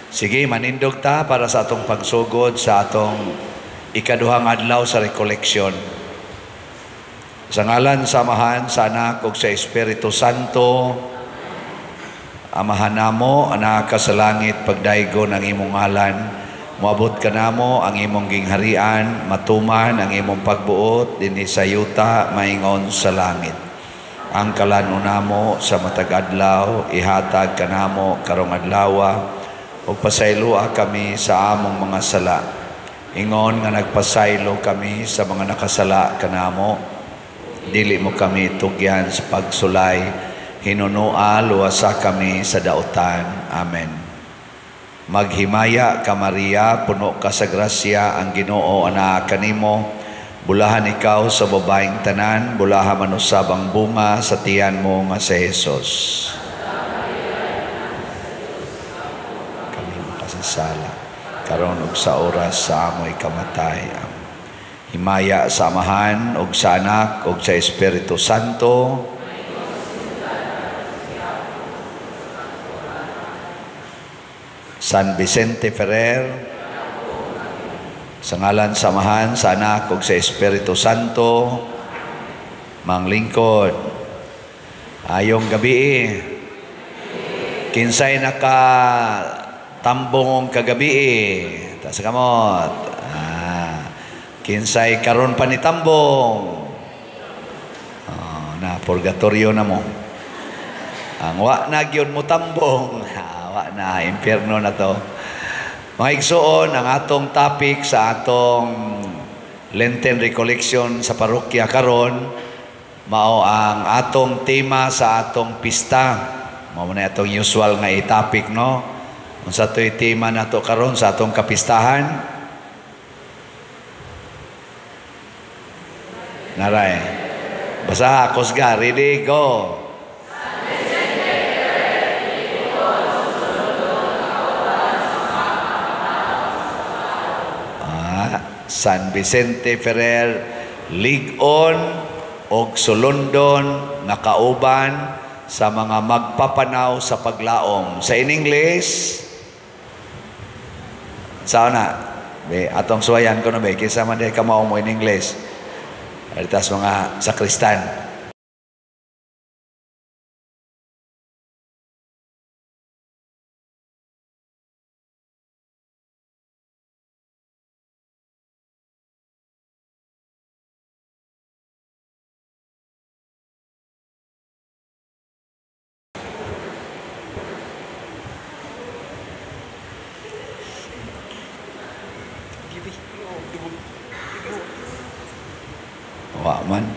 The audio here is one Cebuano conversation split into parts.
Sige, manindog ta para sa atong pagsugod sa atong ikaduhang adlaw sa recollection. Sa ngalan sa Amahan, sa Anak ug sa Espiritu Santo. Amahan namo, anak ka sa langit, pagdaygon ang imong ngalan. Moabot ka namo ang imong gingharian, matuman ang imong pagbuot dinhi sa yuta maingon sa langit. Ang kalan-on namo sa matag adlaw ihatag kanamo karong adlawa, ug pasayloa kami sa among mga sala, ingon nga nagpasaylo kami sa mga nakasala kanamo. Dili mo kami tugyan sa pagsulay, hinunua luwasa kami sa dautan. Amen. Maghimaya ka Maria, puno ka sa grasya, ang Ginoo anaa kanimo. Bulahan ikaw sa babaeng tanan, bulahan man usab ang bunga sa tiyan mo nga si Jesus. Kami makasasala karon ug sa oras sa amoy kamatay. Amen. Himaya sa Amahan ug sa Anak ug sa Espiritu Santo. San Vicente Ferrer, sa ngalan sa Amahan, sa Anak ug sa Espiritu Santo. Manglingkod. Ayong gabi. Kinsay naka tambong kagabi? Taas kamot. Kinsay karon pa ni tambong? Oh, na purgatorio na mo. Ang wa na gyud mo tambong. Wa na, impyerno na to. Mga igsoon, ang atong topic sa atong Lenten Recollection sa parokya karon mao ang atong tema sa atong pista. Mao man atong usual nga i-topic, no? Unsa to'y tema nato karon sa atong kapistahan? Naray. Basa, kusga, ready, go. San Vicente Ferrer, lig-on og sulundon nga kauban sa mga magpapanaw sa paglaom. Sa in English, sao na? Be, atong suwayan ko na be, kaysa man di kamao mo in English. Aritas mga sakristan. Wa man.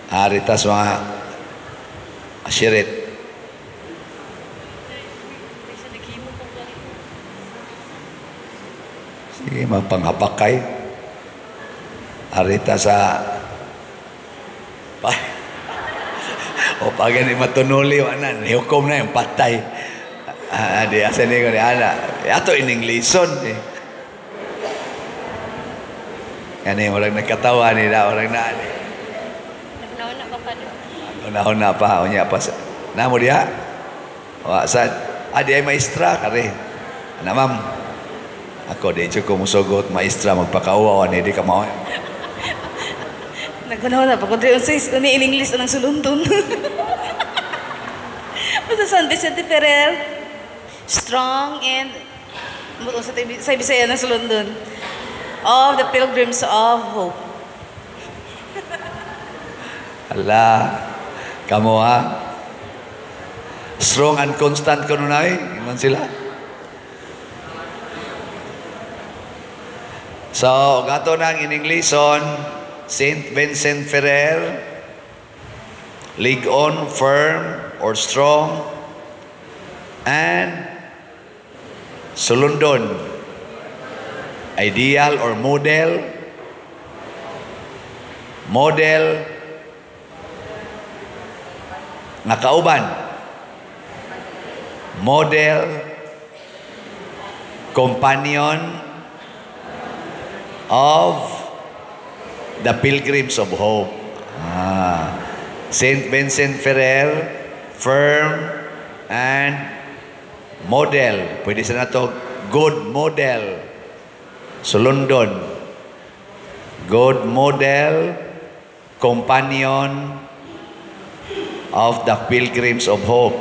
Aritas mga asyirit. Sige, magpanghapakay. Arita sa pa o pag ni matunuli wa na hukom na yung patay. Di asa ni ko ni ana. Ato in Englishon eh. Kani walang nagkatawa ni na walang na ni. Naghunahuna pa pa. Naghunahuna pa unya pa. Na mo diha. Wa sa di ay maestra kare. Ana ma'am. Ako di jud ko musugot maestra magpakauwa ni di ka mao. Naghunahuna pa ko diri unsa ni in English anang sulundon. Basta San Vicente Ferrer, strong and sa Bisaya na sulundon of the Pilgrims of Hope. Ala, kamo ha? Strong and constant kuno na eh. Ingon sila. So, gato nang in Englishon, Saint Vincent Ferrer, lig-on, firm, or strong, and sulundon, ideal or model, model nga kauban, model, companion of the Pilgrims of Hope. Saint Vincent Ferrer, firm and model. Pwede sa nato good model. Sulondon. Good model, companion of the Pilgrims of Hope.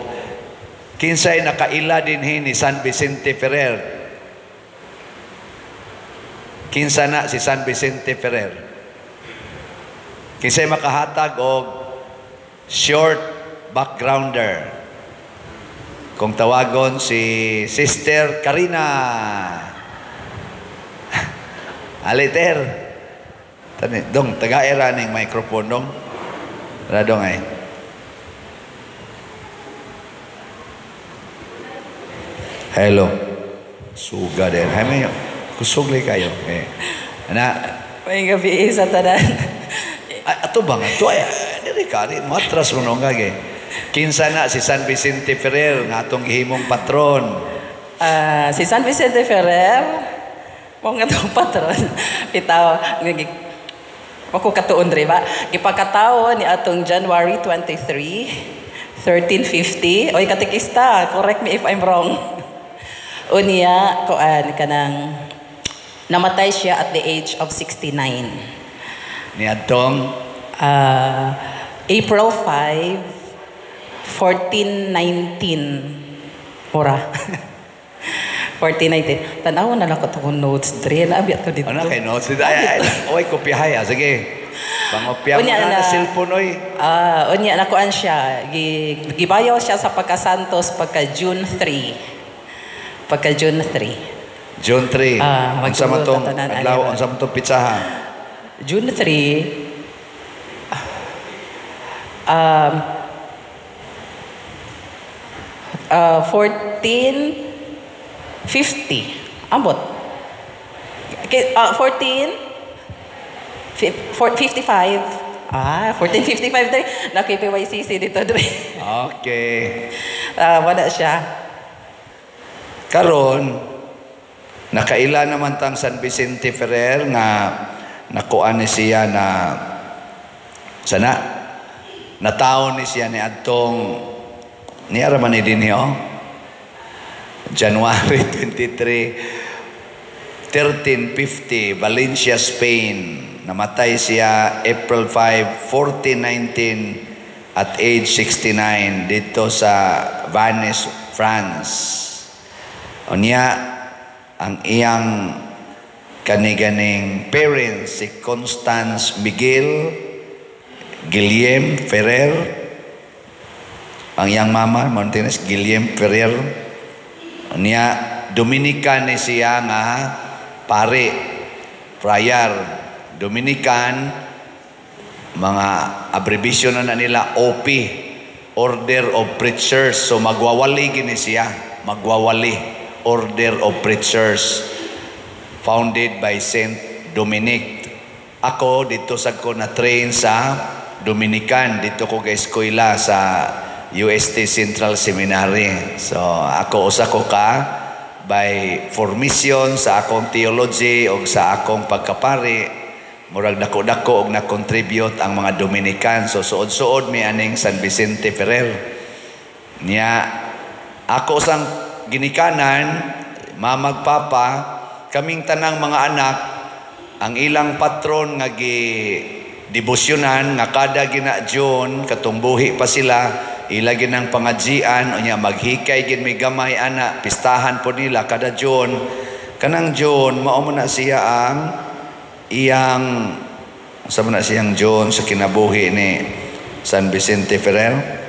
Kinsay nakaila dinhi ni San Vicente Ferrer? Kinsa na si San Vicente Ferrer? Kinsay makahatag og short backgrounder? Kung tawagon si Sister Karina. Aliter. Tani, dong, taga-era ning microphone dong. Ra dong ay. Hello. Suga din. Hay may kusog kayo. Eh. Ana, May gabi sa tanan. Ay, ato ba nga? Ato ay, diri ka, di, matras mo nung gagi. Kinsa na si San Vicente Ferrer nga atong gihimong patron? Si San Vicente Ferrer, mo nga itong patron, bitaw, wako katuon rin ba? Gipakatawo ni atong January 23, 1350. Oy, katikista, correct me if I'm wrong. Unya, kuan, kanang, namatay siya at the age of 69. Ni atong April 5, 1419. Ora. 1419. Tanaw na lang ko itong notes, Dre. Naabi ato dito. Ano kay notes? Ay, ay, oy, kopyahay. Ah. Sige. Pangopya mo Unya na na. na cellphone, oy. Unya, nakuan siya. Gibayaw siya sa pagkasantos pagka June 3. Pagka June 3. June 3. Unsa man tong magtulo adlaw, tanan, unsa man tong pitsaha? June 3, 1450. Ambot. Okay, 14 55. 1455 dre. Naki-PYCC dito dre. Okay. Wala siya. Karon, nakaila naman tang San Vicente Ferrer nga nakuan ni siya na sana nataon ni siya ni adtong niya ra man ni dinhi oh. January 23, 1350, Valencia, Spain. Namatay siya April 5, 1419 at age 69 dito sa Vannes, France. Unya, ang iyang kaniganing parents si Constance Miguel Guillem Ferrer, ang iyang mama Martinez Guillem Ferrer. Unya, Dominican ni siya nga pare, friar Dominican, mga abbreviation na nila OP, Order of Preachers. So magwawali gini siya, magwawali, Order of Preachers, founded by Saint Dominic. Ako dito sa ko na train sa Dominican, dito ko ga eskwela sa UST Central Seminary. So ako usa ko ka by formation sa akong theology o sa akong pagkapari, murag dako-dako og na-contribute ang mga Dominican. So suod-suod mi aning San Vicente Ferrer. Niya ako sang ginikanan, mamag papa, kaming tanang mga anak, ang ilang patron nga gi debosyonan nga kada gina June katong buhi pa sila, ila ginang pangajian, unya maghikay gin may gamay ana, pistahan po nila kada June. Kanang June mao man na siya ang iyang sa man na siyang June sa kinabuhi ni San Vicente Ferrer.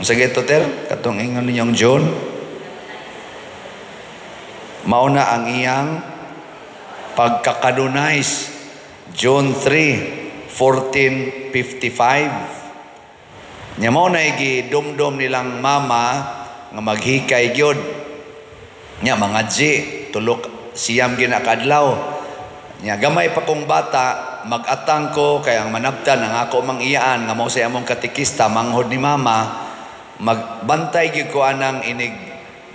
Unsa gito ter katong ingon ninyong June? Mao na ang iyang pagkakanonize June 3, 1455. Nya mao na gidumdum nilang mama nga maghikay gyud. Nya mga G, tulok siyam ginakadlaw. Nya gamay pa kong bata, mag-atang ko kay ang manabtan ang ako mang iyaan nga mao say among katikista manghod ni mama, magbantay gyud ko anang inig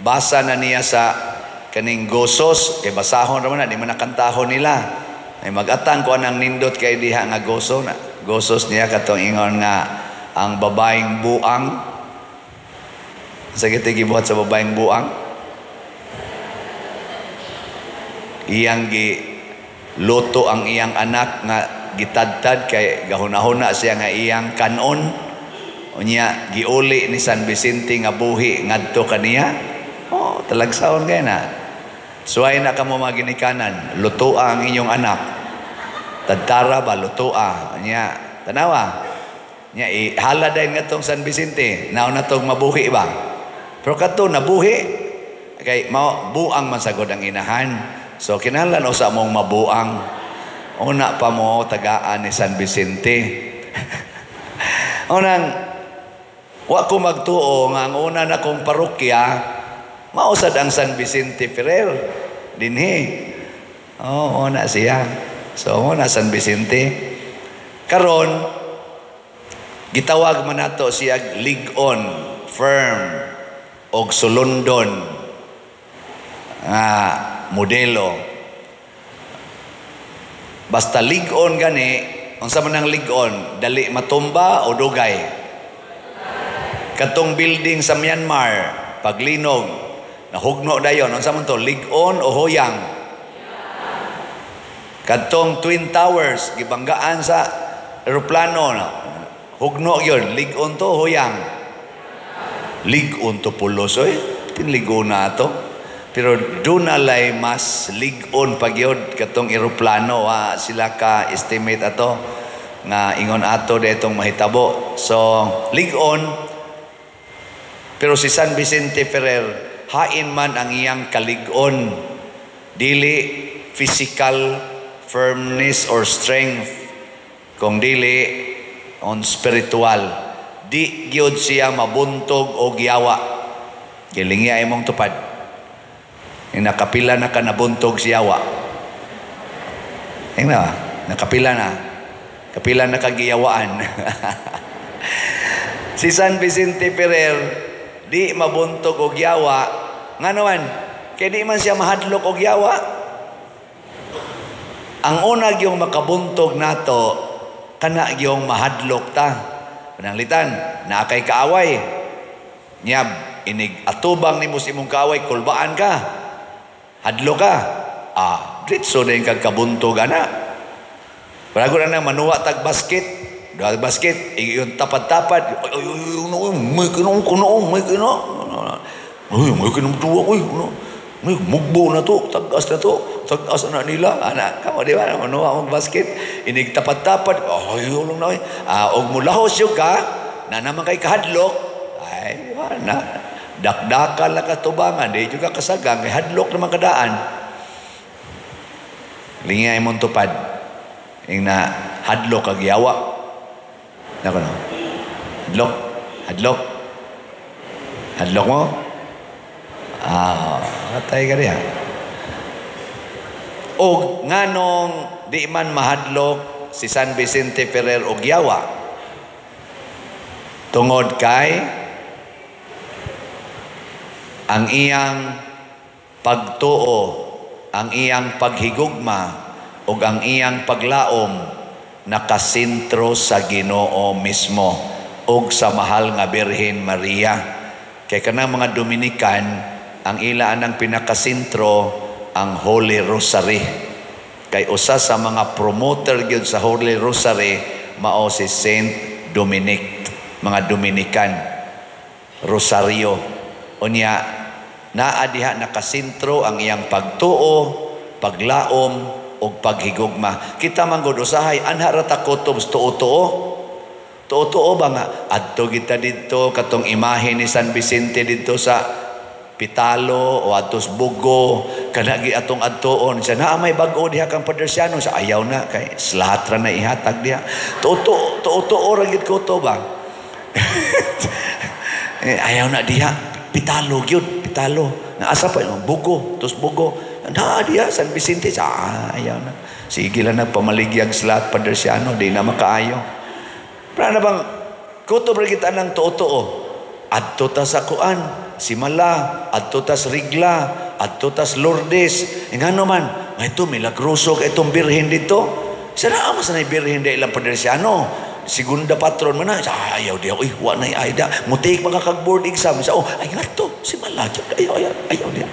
basa na niya sa kaning gosos kay basahon ra man na, di man nakantahon nila. Ay mag-atang ko anang nindot kay diha nga goso na. Gosos niya katong ingon nga ang babaeng buang. Sa kita gibuhat sa babaeng buang, iyang gi luto ang iyang anak nga gitadtad kay gahunahuna siya nga iyang kanon. Unya giuli ni San Vicente nga buhi ngadto kaniya. Oh, talagsaon kay na. Suway na kamo mga ginikanan, lutoa ang inyong anak. Tadtara ba, lutoa. Unya, tanawa. Nya ihala dayon ngadtong San Vicente, nauna tong mabuhi ba. Pero kadto nabuhi kay mao buang man sagod ang inahan. So kinahanglan usa mong mabuang. Una pa mo tagaan ni San Vicente. Unang wa ko magtuo nga ang una na kong parokya mausad ang San Vicente Ferrer dinhi. Oh, una siya. So una San Vicente. Karon gitawag man nato siya lig-on, firm og sulundon nga modelo. Basta lig-on gani, unsa man ang lig-on, dali matumba o dugay? Katong building sa Myanmar, paglinog, nahugno dayon, unsa man to, lig-on o huyang? Katong Twin Towers, gibanggaan sa eroplano, hugno yun, lig-on to, huyang? Lig-on to pulos, oy, tinligo na to. Pero doon nalay mas lig-on pag yun, katong eroplano, sila ka-estimate ato, nga ingon ato detong mahitabo. So, lig-on, pero si San Vicente Ferrer, hain man ang iyang kalig-on, dili physical firmness or strength, kung dili on spiritual. Di gyud siya mabuntog o giyawa. Gilingi ay mong tupad. Nakapila na ka nabuntog siyawa. Ingna, nakapila na. Kapila na kagiyawaan. Si San Vicente Ferrer, di mabuntog og yawa. Ngano man, kay di man siya mahadlok og yawa. Ang una gyung makabuntog nato, kana gyung mahadlok ta. Pananglitan, naa kay kaaway. Nyab, inig atubang nimo sa imong kaaway, kulbaan ka. Hadlo ka. Ah, diretso na yung kagkabuntog ana. Barago na nang manuwa tag basket. Duha basket, yung tapad-tapad. Ay, ay, ay, ay, may kinong kuno, may kino. Ay, may kinong tuwa, uy, ano. May mugbo na to, tagas na to, tagas na nila. Ana, kamo di ba, manuwa mong basket. Inig tapad-tapad, ay, ulong na, ay. Ah, og mulahos yung ka, na naman kay kahadlok. Ay, na. Dakdaka la katubangan, di juga kasagang, kay hadlok naman kadaan. Lingay mong tupad. Ing na hadlok kag yawa. Nako no. Hadlok, hadlok. Hadlok mo? Ah, atay ka diha. Og nganong di man mahadlok si San Vicente Ferrer og yawa? Tungod kay ang iyang pagtuo, ang iyang paghigugma, ug ang iyang paglaom nakasentro sa Ginoo mismo ug sa mahal nga Birhen Maria. Kay kanang mga Dominican, ang ila anang pinakasentro ang Holy Rosary. Kay usa sa mga promoter gyud sa Holy Rosary mao si Saint Dominic, mga Dominican Rosario. Unya naa diha nakasentro ang iyang pagtuo, paglaom ug paghigugma. Kita man gud usahay anha ra ta kutob sa tuo-tuo. Tuo-tuo ba nga adto kita didto katong imahe ni San Vicente didto sa Pitalo o adto sa Bugo, kanagi atong adtoon siya naa may bag-o diha kang Padersiano sa ayaw na kay lahat ra na ihatag diha. Tuo-tuo, tuo-tuo ra gid ko to ba. Ayaw na diha Pitalo gyud, Pitalo. Naasa pa yung Bugo, tos Bugo. Na diha San Vicente sa ayaw na. Sige lang nagpamaligyag sa lahat Padersiano, di na makaayo. Pero ano bang kutob ra kita ng tuo-tuo? Adto ta sa kuan, Simala, adto ta sa Rigla, adto ta sa Lourdes. E ngano man, nga ito milagroso ka itong birhen dito. Sa naa man sa nay birhen di ilang Padersiano. Segunda patron man na, ayaw di ako, wa na ay da. Mutik mga kag board exam sa, oh, ay ngadto, si Malagyo, ayaw, ayaw, ayaw diya.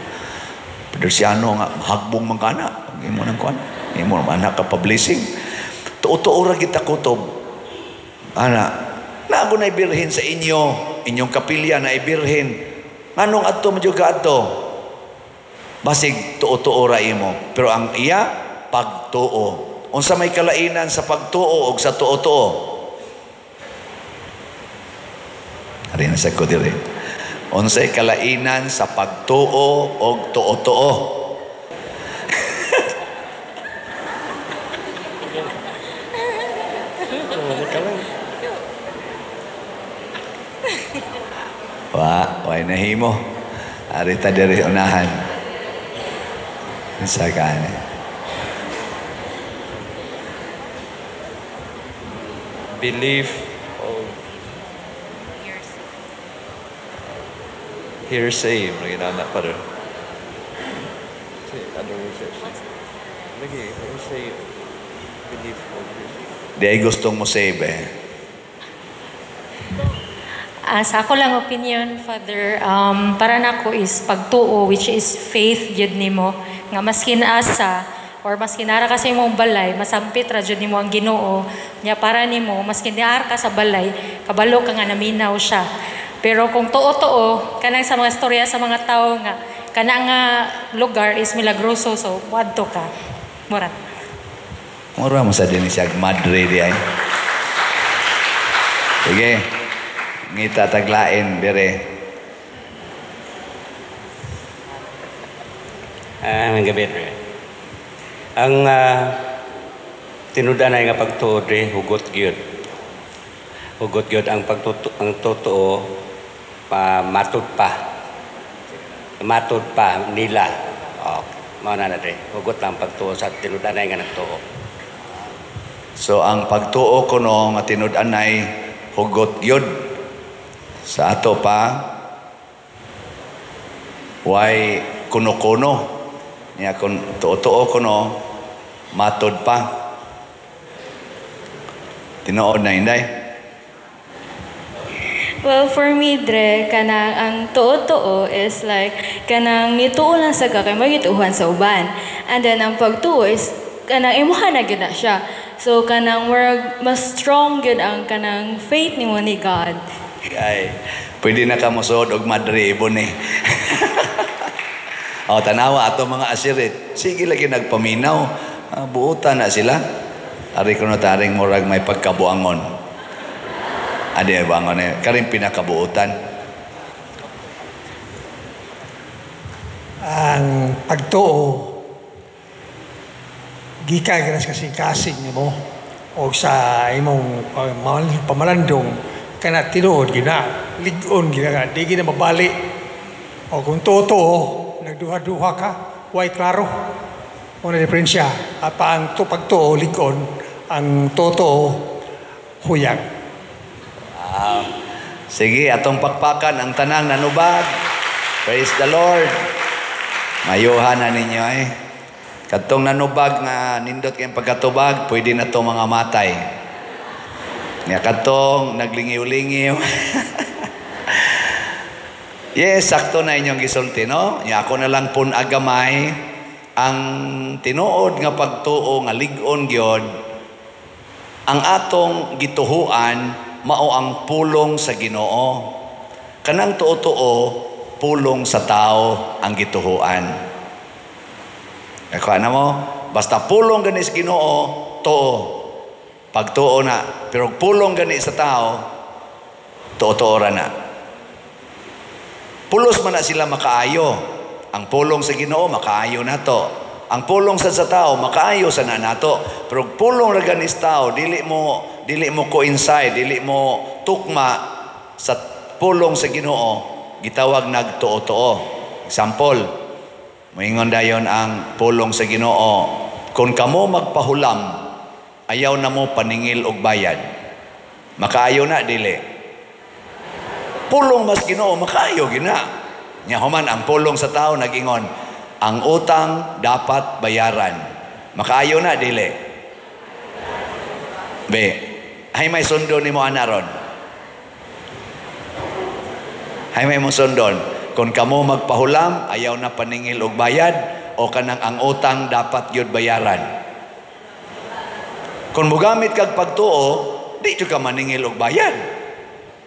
Padersiano nga, hagbong man kana. Imo nang kuan. Imo man anak ka pa-blessing. Tuo-tuo ra kita kutob. Ana, naago na ibirhin sa inyo, inyong kapilya na ibirhin. Nganong adto man jud ka adto? Basig tuo-tuo ra imo. Pero ang iya, pagtuo. Unsa may kalainan sa pagtuo og sa tuo-tuo? Ari na sa ko diri. Unsay kalainan sa pagtuo og tuo-tuo? Wa, way nahimo. Ari ta diri unahan. Sa kani. Belief of hearsay, mga ginana pa rin. Other research. Lagi, hearsay, belief of hearsay. Di ay gustong mo save eh. Sa ako lang opinion, Father, para nako is pagtuo, which is faith jud nimo nga maskin asa or maskin ara ka sa imong balay, masampit ra jud nimo ang Ginoo nya para nimo maskin diar ka sa balay, kabalo ka nga naminaw siya. Pero kung tuo-tuo kanang sa mga storya sa mga tawo nga kana nga lugar is milagroso, so wadto ka. Mura. Mura mo sa dinhi siya madre di ay. Sige. Ngita taglain dire. Ang gabi dre. Ang tinud-anay nga pagtuo dre hugot gyud. Hugot gyud ang pagtuto, ang totoo pa matud pa. Matud pa nila. Oh, mao na na dre. Hugot lang pagtuo sa tinud-anay nga nagtuo. So ang pagtuo kuno nga tinud-anay hugot gyud. Sa ato pa way kuno-kuno niya kun tuo-tuo kuno matod pa. Tinuod na inday. Well, for me, Dre, kanang ang tuo-tuo is like kanang nituo lang sa ka kay magituohan sa uban. And then ang pagtuo is kanang imuha na gyud na siya. So kanang murag mas strong gyud ang kanang faith nimo ni God. Ay, pwede na ka mosuod og madre ibon eh. O, tanawa ato mga asirit. Sige lagi nagpaminaw. Buutan na sila. Ari kuno taring murag may pagkabuangon. Adi ay buangon eh. Karing pinakabuutan. Ang pagtuo gikan ka sa kasing-kasing nimo o sa imong pamalandong kana tinuod gina lig-on gina ka di gina mabali o kung totoo nagduha-duha ka way klaro una diferensya at pa ang pagtuo lig-on ang totoo huyang. Sige, atong pakpakan ang tanang nanubag. Praise the Lord. Mayuhan na ninyo eh. Katong nanubag nga nindot kayong pagkatubag, pwede na to mga matay. Nga katong naglingiw-lingiw. Yes, sakto na inyong gisulti, no? Nga ako na lang pun agamay ang tinuod nga pagtuo nga lig-on gyud ang atong gituhuan mao ang pulong sa Ginoo. Kanang tuo-tuo pulong sa tao ang gituhuan. Nakuha na mo? Basta pulong gani sa Ginoo, tuo. Pagtuo na. Pero pulong gani sa tao, tuo-tuo ra na. Pulos man na sila makaayo. Ang pulong sa Ginoo, makaayo na to. Ang pulong sa tao, makaayo sa na nato. Pero pulong ra gani sa tao, dili mo coincide, dili mo tukma sa pulong sa Ginoo, gitawag nagtuo-tuo. Example, moingon dayon ang pulong sa Ginoo, kung kamo magpahulam, ayaw na mo paningil og bayad. Makaayo na dili. Pulong mas Ginoo, makaayo gina. Nya human ang pulong sa tao nagingon, ang utang dapat bayaran. Makaayo na dili. Be, Ay may sundon nimo ana ron. Ay may mo sundon. Kung kamo magpahulam, ayaw na paningil og bayad o kanang ang utang dapat gyud bayaran. Kung mogamit kag pagtuo, di jud ka maningil og bayad.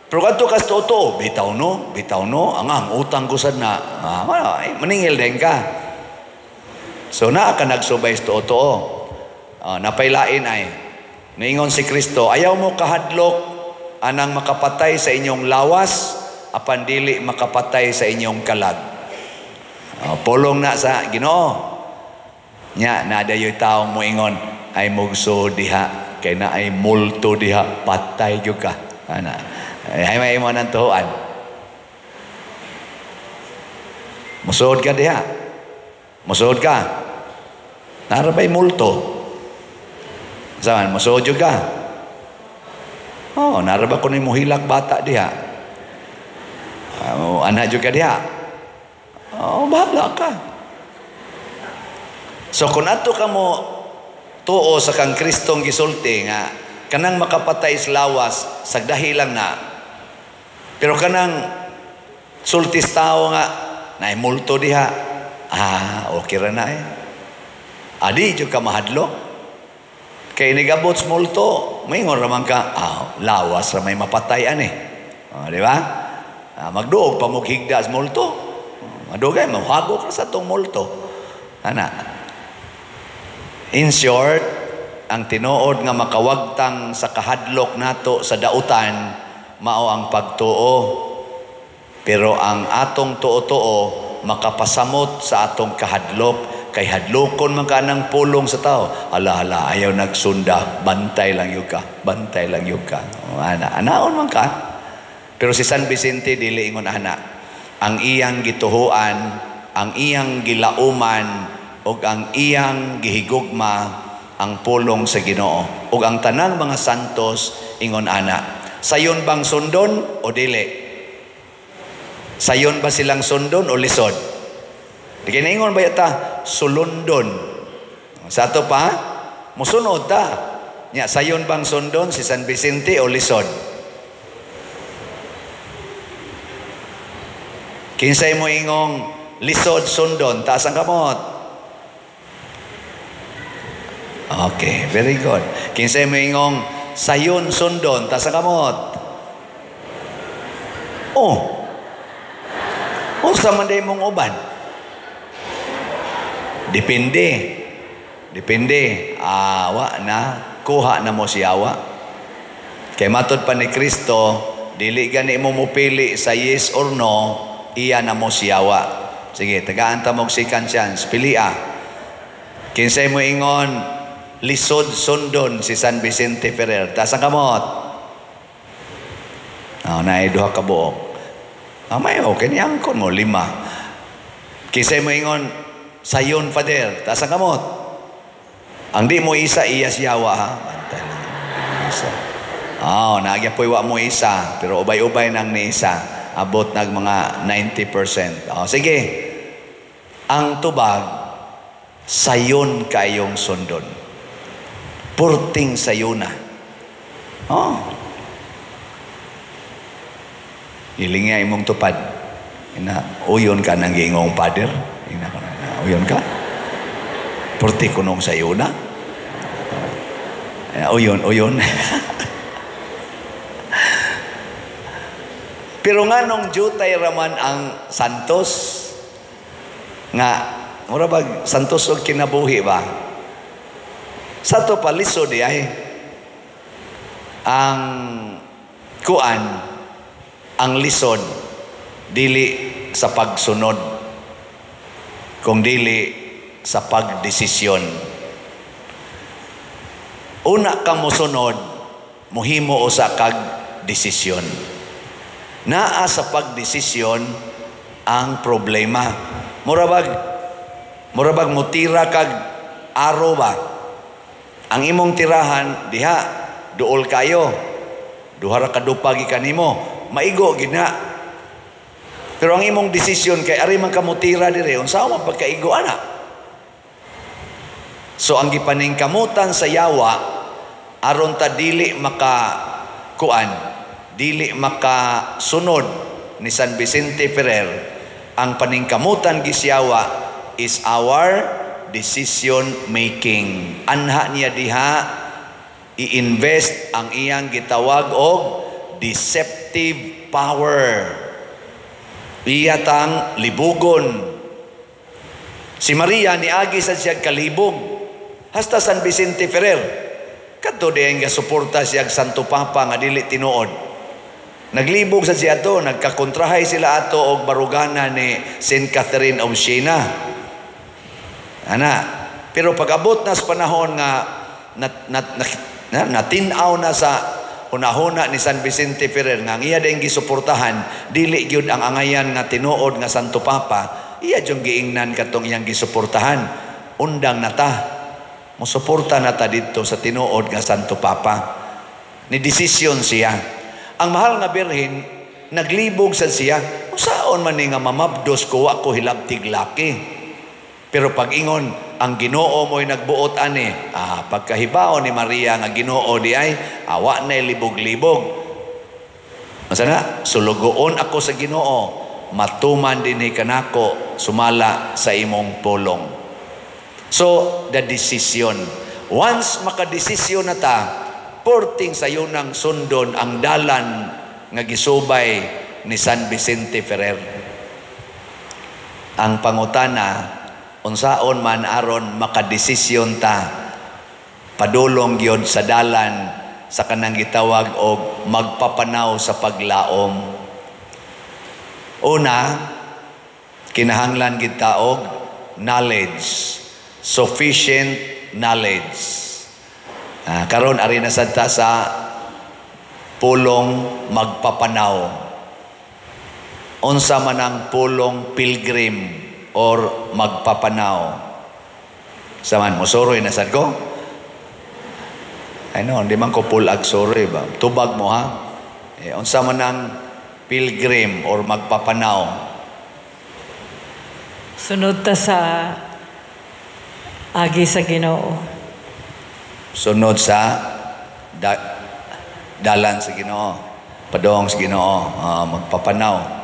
Pero kadto kas tuo, bitaw no, ang utang ko sad na, ay, maningil din ka. So naa ka nagsubay sa tuo-tuo. Napaylain ay niingon si Kristo, ayaw mo kahadlok anang makapatay sa inyong lawas, apan dili makapatay sa inyong kalag. Pulong na sa Ginoo. Nya nadayoy taong moingon ay mugso diha kay na ay multo diha, patay gyud ka. Ana. Ay may imo nang tuoan. Musuod ka diha. Musuod ka. Narabay multo. Saan? Musuod gyud ka. Oh, naraba ko ni muhilak bata diha. Ana jud ka diha. Oh, bahala ka. So kung ato ka mo tuo sa kang Kristong gisulti nga kanang makapatay sa lawas sagdahi lang na. Pero kanang sultis tao nga naay multo diha. Ah, okay ra na eh. Adi jud ka mahadlok. Kay nigabot sa multo, maingon ra man ka, lawas ra may mapatay ani. Oh, di ba? Magduog pa mo higda sa multo. Madugay, mahuhagok ra sa tong multo. Ana. In short, ang tinuod nga makawagtang sa kahadlok nato sa dautan, mao ang pagtuo. Pero ang atong tuo-tuo, makapasamot sa atong kahadlok. Kay hadlokon man ka ng pulong sa tao. Ala, ala, ayaw nagsunda. Bantay lang yun ka. Bantay lang yun ka. O, ana, anaon man ka. Pero si San Vicente, dili ingon ana. Ang iyang gituhuan, ang iyang gilauman, ug ang iyang gihigugma, ang pulong sa Ginoo. Ug ang tanang mga santos, ingon ana. Sayon bang sundon o dili? Sayon ba silang sundon o lisod? Di kay naingon ba yata? Sulundon. Sa ato pa, musunod ta. Nya, sayon bang sundon si San Vicente o lisod? Kinsay mo ingong lisod sundon, taas ang kamot. Okay, very good. Kinsay mo ingong sayon sundon, taas ang kamot. Oh. Unsa man day mong uban? Depende. Depende. Awa na, kuha na mo si awa. Kay matod pa ni Kristo, dili gani mo mopili sa yes or no, iya na mo siyawa. Sige, tagaan ta mog second chance. Pili ah. Kinsay mo ingon, lisod sundon si San Vicente Ferrer. Taas ang kamot. Oh, naay duha ka buok. May okay ni angkon mo, 5. Kinsay mo ingon, sayon Father. Taas ang kamot. Ang di mo isa, iya siyawa ha. Bantay lang. Isa. Oh, naagya po'y wa mo isa, pero ubay-ubay nang ni isa. Abot nag mga 90%. Oh, sige. Ang tubag, sayon kayong sundon. Purting sayona. Oh. Ilinga imong tupad. Ina, uyon ka ng gingong pader. Ina ka na, uyon ka. Purti kunong sayona. Uyon, uyon. Pero nga nung jutay raman ang santos, nga, mura bag, santos og kinabuhi ba? Sa to paliso di ay, ang kuan, ang lisod, dili sa pagsunod, kung dili sa pagdesisyon. Una ka mosunod, muhimo usa kag desisyon. Naa sa pagdesisyon ang problema. Murabag mutira kag aro ba? Ang imong tirahan diha duol kayo. Duha ra ka dupa gikan nimo, maigo gid na. Pero ang imong desisyon kay ari man ka mutira dire, unsa man pagkaigo ana? So ang gipaningkamutan sa yawa Aron ta dili maka kuan, dili makasunod ni San Vicente Ferrer, ang paningkamutan gisyawa is our decision making. Anha niya diha i-invest ang iyang gitawag og deceptive power. Iya tang libugon. Si Maria niagi sa siya kalibog hasta San Vicente Ferrer. Kadto diyan nga suporta siya Santo Papa nga dili tinuod. Naglibog sa siya ato, nagkakontrahay sila ato og barugana ni Saint Catherine of Siena. Ana, pero pag-abot na sa panahon nga natin-aw na sa hunahuna ni San Vicente Ferrer nga ang iya dayong gisuportahan dili gyud ang angayan nga tinuod nga Santo Papa, iya gyud giingnan katong iyang gisuportahan. Undang na ta, mosuporta na ta didto sa tinuod nga Santo Papa. Ni desisyon siya. Ang mahal nga Birhen, naglibog sa siya. Usaon man ni nga mamabdos ko, wa ko hilabtig laki. Pero pag ingon, ang Ginoo mo'y nagbuot ani. Pagkahibaw ni Maria nga Ginoo di ay, awa na libog-libog. Masana, sulugoon ako sa Ginoo, matuman dinhi kanako sumala sa imong pulong. So, the decision. Once makadesisyon na ta, porting sayo nang sundon ang dalan nga gisubay ni San Vicente Ferrer. Ang pangutana, unsaon man aron makadesisyon ta padulong gyud sa dalan sa kanang gitawag og magpapanaw sa paglaom. Una, kinahanglan gid ta og knowledge, sufficient knowledge. Karon ari na sad ta sa pulong magpapanaw. Unsa man ang pulong pilgrim or magpapanaw? Saman mosuroy na sad ko? Ay no, hindi man ko pulag suroy ba? Tubag mo ha? Unsa man ang pilgrim or magpapanaw? Sunod ta sa agi sa Ginoo. Sunod sa dalan sa Ginoo, padong sa Ginoo, magpapanaw.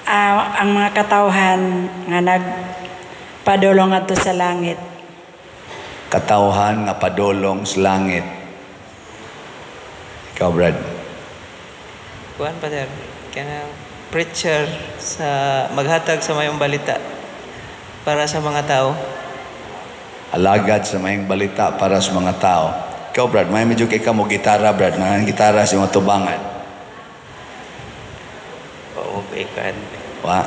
Ang mga katawhan nga nagpadulong ngadto sa langit. Katawhan nga padulong sa langit. Ikaw, Brad. Kuan pa, sir. Kanang preacher sa maghatag sa mayong balita para sa mga tao. Alagad sa mayong balita para sa mga tao. Ikaw, Brad, may medyo kay ka mo gitara, Brad. Nang gitara sa mga tubangan. Oo, okay, kuan. Wa,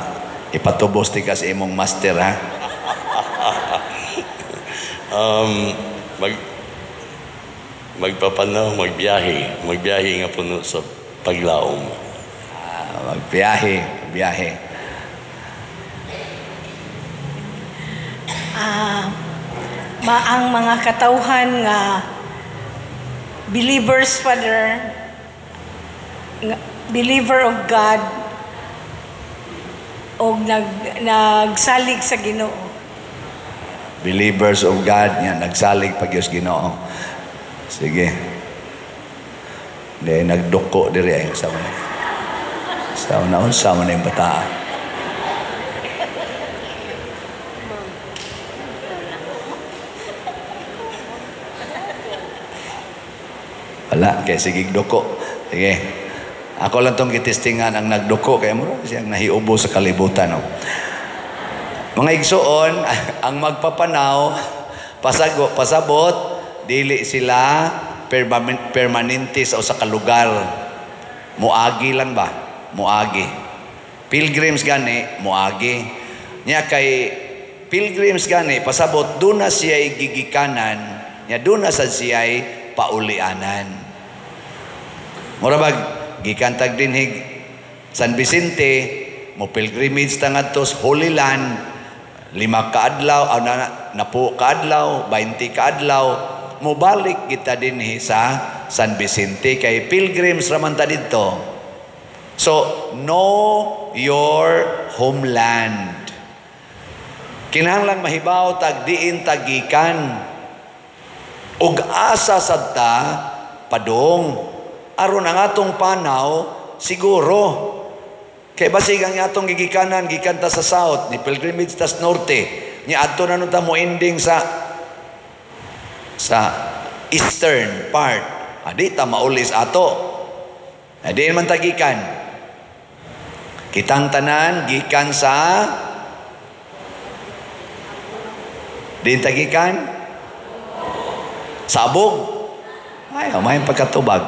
ipatubos ti ka sa imong master, ha? Magpapanaw, magbiyahe. Magbiyahe nga puno sa paglaom. Magbiyahe, biyahe. Ang mga katawhan nga believers, Father, nga believer of God, og nagsalig sa Ginoo. Believers of God, yan, nagsalig pag Diyos Ginoo. Sige. Hindi, nagduko diri ay sa mga. Sa una-unsa man yung bataan. Wala, kaya sige duko. Sige. Ako lang tong gitistingan ang nagduko, kaya mo siyang nahiubo sa kalibutan. No? Mga igsuon, ang magpapanaw, pasabot, dili sila permanente sa usa ka lugar. Muagi lang ba? Muagi. Pilgrims gani, muagi. Nya kay pilgrims gani, pasabot, doon na siya'y gigikanan, nya doon na sa siya'y paulianan. Mura bag, gikantag dinhig San Vicente, mo pilgrimage ta ngadto sa Holy Land, 5 kaadlaw, napo kaadlaw, 20 kaadlaw, mobalik kita dinhi sa San Vicente kay pilgrims raman ta didto. So, know your homeland. Kinahanglan mahibaw tag diin tagikan. Ug asa sad ta padung aron ang atong panaw siguro. Kay basig ang atong gigikanan gikan ta sa south ni pilgrimage tas norte, nya adto na nun ta mo ending sa eastern part. Adi ta maulis ato. Adi man ta gikan. Kitang tanan gikan sa din ta gikan sa abog. Ay, may pagkatubag.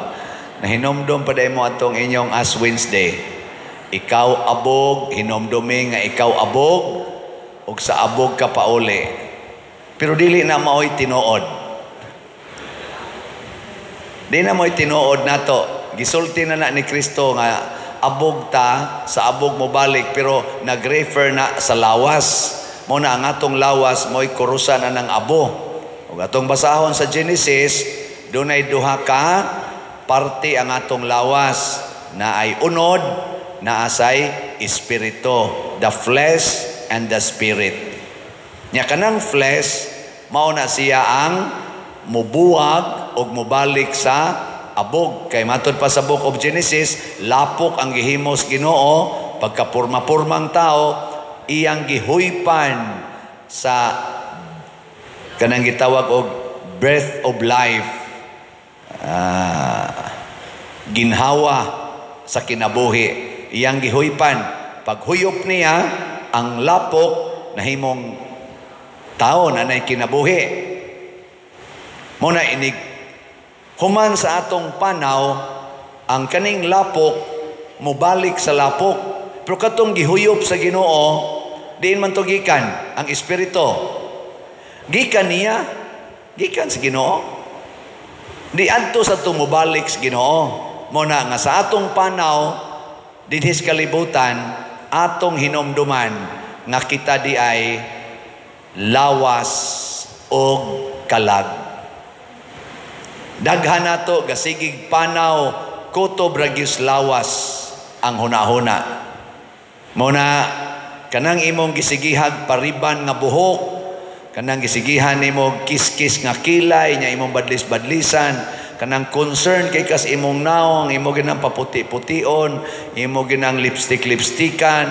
Nahinomdom pa mo atong inyong Ash Wednesday. Ikaw abog, hinomdumi nga ikaw abog, ug sa abog ka pauli. Pero dili na maoy tinuod. Di na maoy tinuod nato. Gisulti na na ni Kristo nga abog ta, sa abog mo balik, pero nag-refer na sa lawas. Mo na ang atong lawas mo'y kurusan na ng abo. Ug atong basahon sa Genesis, dunay duha ka parte ang atong lawas na ay unod, na asay espiritu, the flesh and the spirit. Nya kanang flesh mao na siya ang mubuwag og mubalik sa abog. Kay matud pa sa Book of Genesis, lapok ang gihimos Ginoo pagkapurma-purmang tao, iyang gihuypan sa kanang gitawag og breath of life, ginhawa sa kinabuhi, iyang gihuypan. Paghuyop niya ang lapok nahimong tao na nay kinabuhi. Muna inig human sa atong panaw, ang kaning lapok mubalik sa lapok. Pero katong gihuyop sa Ginoo, diin man to gikan ang espiritu. Gikan niya, gikan sa Ginoo. Di adto sa atong mubalik sa Ginoo. Muna nga sa atong panaw dinhi sa kalibutan, atong hinumduman nga kita di ay lawas og kalag. Daghan nato gasigig panaw kutob ra gyud lawas ang hunahuna. Muna kanang imong gisigihag pariban nga buhok, kanang gisigihan nimo kiskis nga kilay nya imong badlis-badlisan, kanang concern kay kas imong naong, imo ginang paputi-pution, imo ginang lipstick-lipstickan,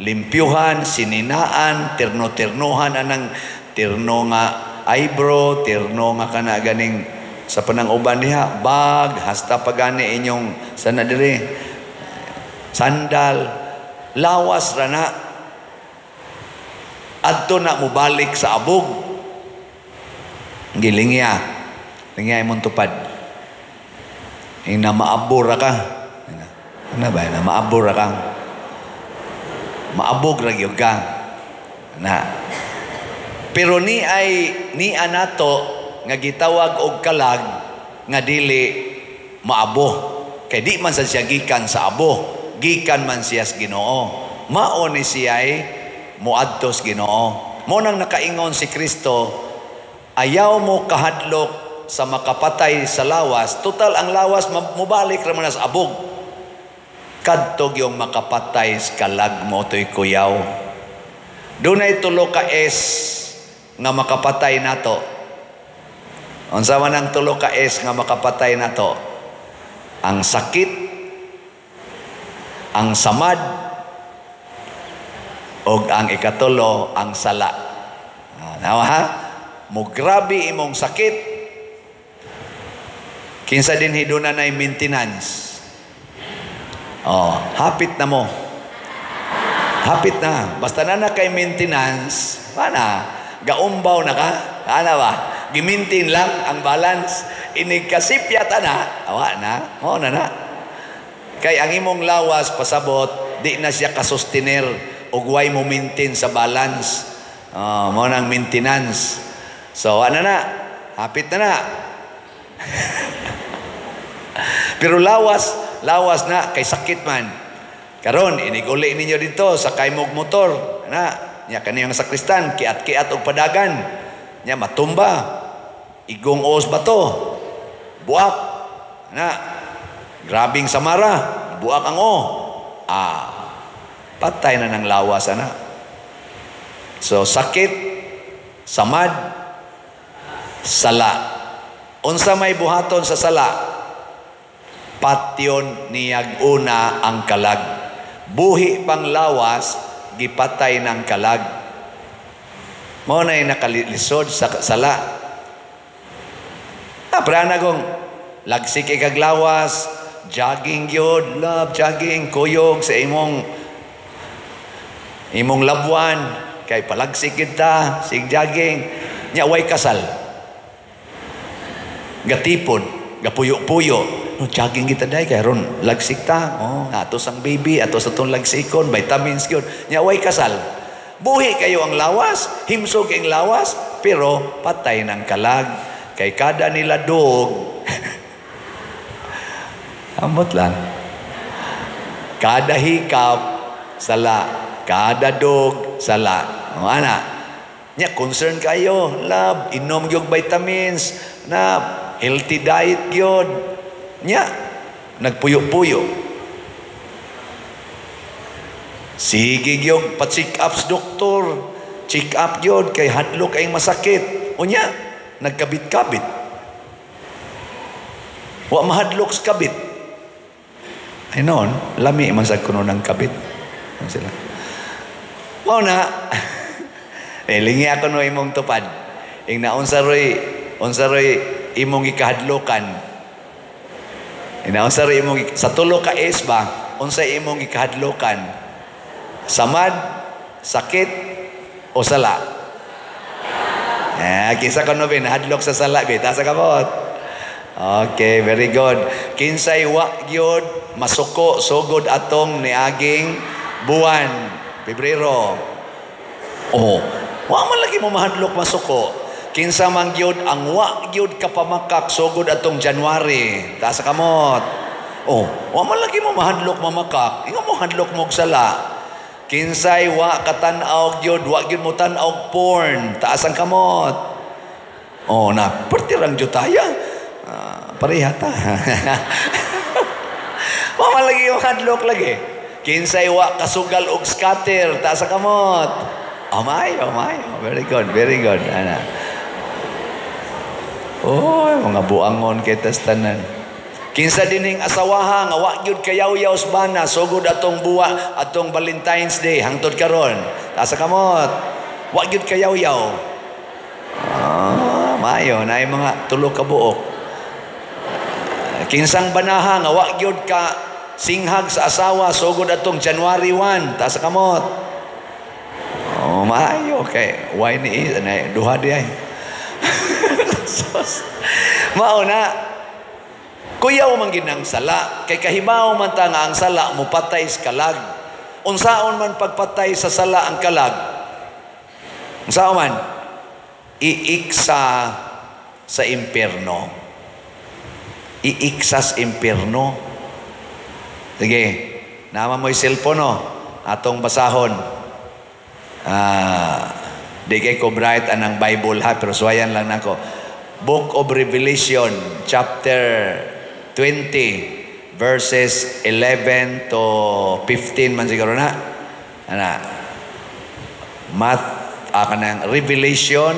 limpyuhan, sininaan, terno-ternohan anang terno nga eyebrow, terno nga kana ganing sa panang uban diha, bag, hasta pagani inyong sana diri, sandal, lawas ra na. Adto na mubalik sa abog. Gilingya. Lingya imong tupad. Ina maabor ra ka. Ano ba? Ina maabor ra ka. Maabog ra gyud ka. Na. Pero ni ay ni anato nga gitawag og kalag nga dili maabo. Kay di man sa siya gikan sa abo, gikan man siya sa Ginoo. Mao ni siya'y muadtos Ginoo. Mo nang nakaingon si Kristo, ayaw mo kahadlok sa makapatay sa lawas. Total ang lawas mubalik ra man sa abog. Kadtog yung makapatay sa kalag mo to'y kuyaw. Dunay tulo ka S nga makapatay nato. Unsa man ang tulo ka S nga makapatay nato? Ang sakit, ang samad, og ang ikatulo, ang sala. Nawa ha? Mugrabe imong sakit. Kinsa din hiduna nay maintenance. Oh, hapit na mo. Hapit na. Basta na na kay maintenance, pana, gaumbaw na ka. Ana ba? Gimintin lang ang balance. Inig kasipya ta na, awa na, mao na na. Kay ang imong lawas pasabot, di na siya kasustener ug way mo maintain sa balance. Oh, mao nang maintenance. So ana na, hapit na na. Pero lawas, lawas na kay sakit man. Karon iniguli ninyo dito sa kaymog motor, na nya kaniyang sakristan kiat-kiat og padagan. Nya matumba. Igong os bato. Buak. Na grabing samara, buak ang o. Ah, patay na ng lawas ana. So sakit, samad, sala. Unsa may buhaton sa sala? Patyon niyag una ang kalag. Buhi pang lawas, gipatay ng kalag. Mao na'y nakalisod sa sala. Prana kong lagsik ikag lawas, jogging yun, love, jogging, kuyog sa imong labuan, kay palagsik kita, sig jogging, nya way kasal. Gatipon, gapuyo-puyo. No, jogging kita day kay ron lagsik ta. Oh, atos ang baby, atos atong lagsikon, vitamins gyud. Nya way kasal. Buhi kayo ang lawas, himsog ang lawas, pero patay ng kalag. Kay kada nila dog, ambot lang. Kada hikap, sala. Kada dog, sala. O, ana. Nya, concern kayo, love, inom gyud vitamins, na healthy diet gyud. Nya, nagpuyo-puyo. Sige gyud, pa-check up sa doktor. Check up gyud, kay hadlok ay masakit. O nya, nagkabit-kabit. Wa mahadlok sa kabit. Ay noon, lami man sa kuno ng kabit. Ano sila? Mao na, lingi ako no imong tupad. Ing na unsa roy imong gikahadlokan. Ing na unsa roy imong sa tulo ka is ba, unsa imong gikahadlokan? Samad, sakit o sala? Eh, kinsa kuno be nahadlok sa sala be, taas kamot. Okay, very good. Kinsay wa gyud masuko sugod atong niaging buwan, Pebrero. Oh, wa man lagi mo mahadlok masuko. Kinsa man gyud ang wa gyud kapamakak sugod atong January. Taas kamot. Oh, wa man lagi mo mahadlok mamakak. Ingon mo hadlok mo og sala. Kinsay wa katan-aw gyud, wa gyud mo tan-aw porn. Taas ang kamot. Oh, na pertirang jutaya. Pareha ta. Wa man lagi yung hadlok lagi. Kinsay wa kasugal og scatter, taas ang kamot. Oh my, oh my. Very good, very good. Ana. Oh, mga buangon kay tastanan. Kinsa dining asawaha nga wa gyud kayaw-yaw sa bana sugod atong buwa atong Valentine's Day hangtod karon. Taas ang kamot. Wa gyud kayaw-yaw. Ah, mayo na mga tulo ka buok. Kinsang banaha nga wa gyud ka singhag sa asawa sugod atong January 1, taas ang kamot. Oh, maayo kay why ni na duha di ay. Mao na. Kuyaw man gid ang sala kay kahibaw man ta nga ang sala mopatay sa kalag. Unsaon man pagpatay sa sala ang kalag? Unsaon man? Iiksa sa impierno. Iiksas impierno. Sige, naman mo'y cellphone, no? Atong basahon. Di kay ko bright anang Bible ha, pero suwayan lang nako. Book of Revelation, chapter 20, verses 11 to 15 man siguro na. Ana. Math, kanang Revelation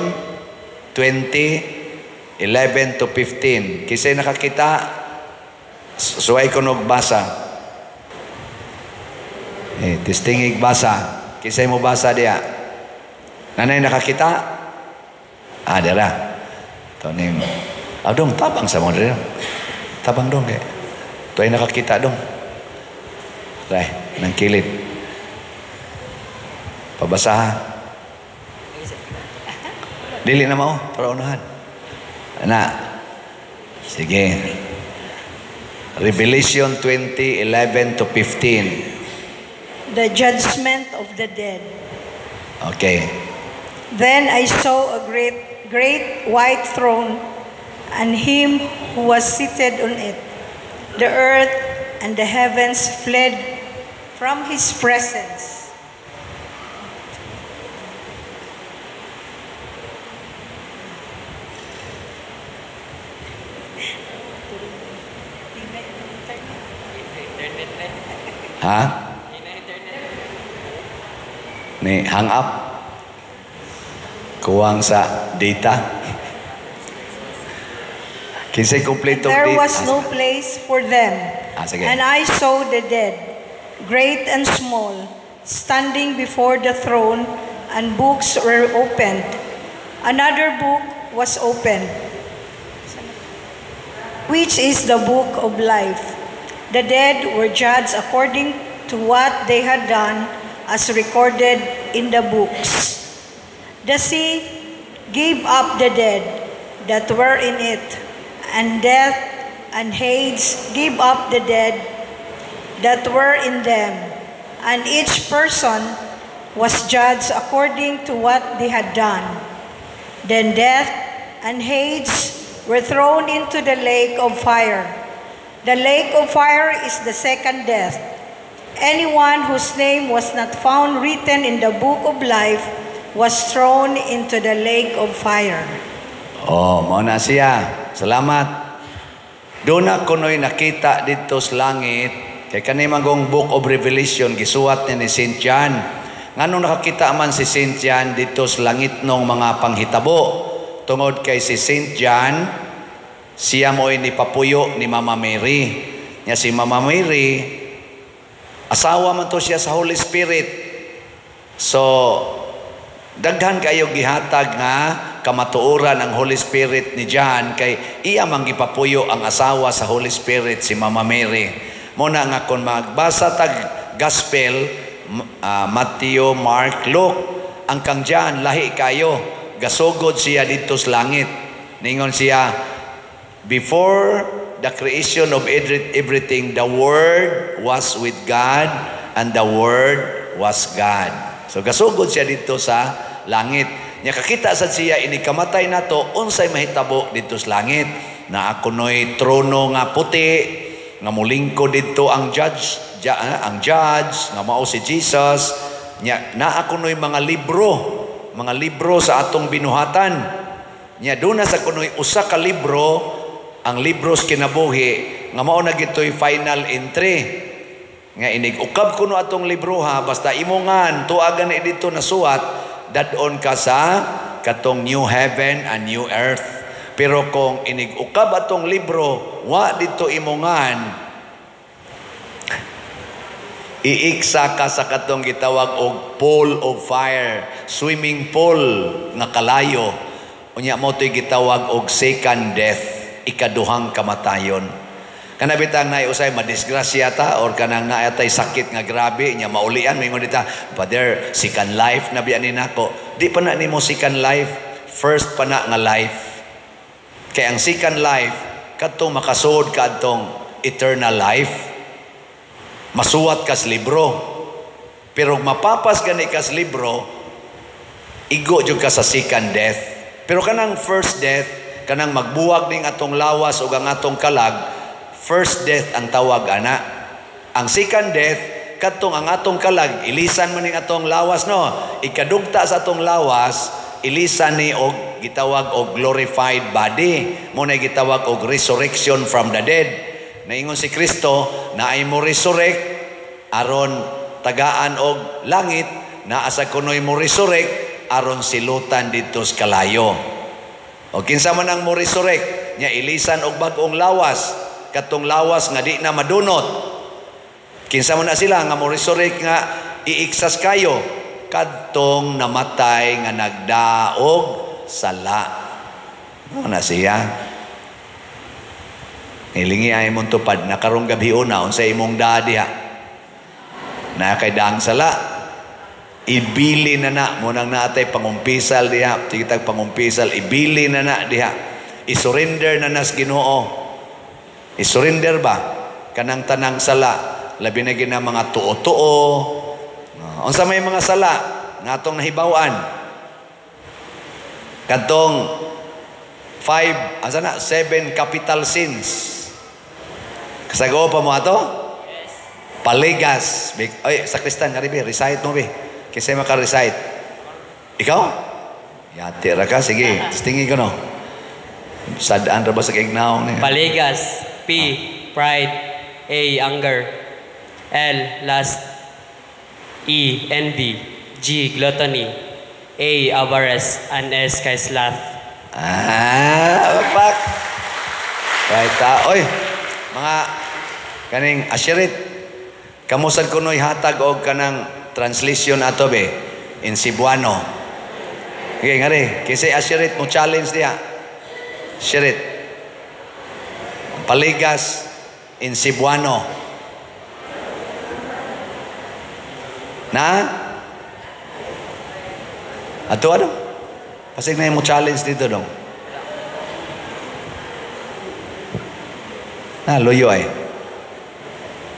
20, 11 to 15. Kisay nakakita, suway ko basa. Eh, testingig basa. Kisay mo basa diya. Nanay nakakita? Ah, dira. Ito ning, dong, tabang sa mo dira. Tabang dong kay. Ito ay nakakita dong. Ray, nang kilid. Pabasaha. Dili na mao, para unahan. Ana. Sige. Revelation 20, 11 to 15. The judgment of the dead. Okay. Then I saw a great, great white throne and him who was seated on it. The earth and the heavens fled from his presence. Ha? Ni hang up. Kuwang sa data. Kinsay kompletong There date? Was no place for them. Ah, sige. And I saw the dead, great and small, standing before the throne, and books were opened. Another book was opened, which is the book of life. The dead were judged according to what they had done, as recorded in the books. The sea gave up the dead that were in it, and death and Hades gave up the dead that were in them, and each person was judged according to what they had done. Then death and Hades were thrown into the lake of fire. The lake of fire is the second death. Anyone whose name was not found written in the book of life was thrown into the lake of fire. Oh, mao na siya. Salamat. Doon na kuno'y nakita dito sa langit kay kani magong Book of Revelation, gisuwat ni Saint John. Nganong nakakita man si Saint John dito sa langit nung mga panghitabo? Tungod kay si Saint John, siya mo'y nipapuyo ni Mama Mary. Nya si Mama Mary, asawa man to siya sa Holy Spirit. So, daghan kayo gihatag nga kamatuoran ang Holy Spirit ni John kay iya man gipapuyo ang asawa sa Holy Spirit, si Mama Mary. Muna nga kung magbasa tag Gospel, Matthew, Mark, Luke, ang kang John lahi kayo, gasugod siya dito sa langit. Ningon siya, "Before the creation of everything, the Word was with God and the Word was God." So gasugod siya dito sa langit. Nya kakita sad siya ini kamatay nato unsay mahitabo dito sa langit. Na kuno'y trono nga puti nga mulingkod dito ang judge, ang judge nga mao si Jesus. Nya naa kuno'y mga libro sa atong binuhatan. Nya doon na sa kuno'y usa ka libro, ang libro sa kinabuhi, nga mao na gito'y final entry. Nga inig ukab kuno atong libro ha, basta imongan, tuagan ni dito nasuwat, dadon ka sa katong new heaven and new earth. Pero kung inig ukab atong libro, wa dito imongan, iiksa ka sa katong gitawag og pool of fire, swimming pool nga kalayo. Unya mo to'y gitawag og second death, ikaduhang kamatayon. Kana bitang naay usay madisgrasya ta or kanang naay tay sakit nga grabe nya maulian, moingon dita, "Father, second life na biya ni nako." Di pa na nimo second life, first pa na nga life. Kay ang second life kadtong makasuod ka adtong eternal life. Masuwat kas libro. Pero mapapas gani kas libro, igo jud ka sa second death. Pero kanang first death, kanang magbuwag ning atong lawas ug ang atong kalag, first death ang tawag ana. Ang second death, kadtong ang atong kalag, ilisan man ning atong lawas, no. Ikadugta sa atong lawas, ilisan ni og gitawag og glorified body. Mo na gitawag og resurrection from the dead. Naingon si Kristo, naay mo resurrect aron tagaan og langit, naa sa kunoy mo resurrect aron silutan dito sa kalayo. O kinsa man ang mo resurrect, nya ilisan og bag-ong lawas, katong lawas nga di na madunot. Kinsa man na sila nga mo resurrect nga iiksas kayo? Kadtong namatay nga nagdaog sala. Ano na siya? Hilingi ay mong tupad na karong gabi una, unsa imong daa diha? Na kay daang sala. Ibili na na mo nang naatay pangumpisal diha, tigitag pangumpisal, ibili na na diha. I-surrender na nas Ginoo. I-surrender ba kanang tanang sala, labi na gina mga tuo-tuo. Unsa may mga sala nga atong nahibaw-an? Kadtong five, asa na, seven capital sins. Kasago pa mo ato? Yes. Paligas. Ay, sakristan, nga be, recite mo be. Kasi maka-recite. Ikaw? Yati ra ka, sige. Tingin ko no. Sadaan ra ba sa kignaong niya? Paligas. P. Pride. A. Anger. L. Lust. E. Envy. G. Gluttony. A. Avarice. And S. Kay sloth. Ah, pak. Right, oy, mga kaning asherit, kamo sad kuno'y hatag og kanang translation ato be in Cebuano. Okay, ngari, kasi asherit mo challenge diha. Asherit. Paligas in Cebuano. Na? Ato ano? Pasig na mo challenge dito dong. Na, luyo ay.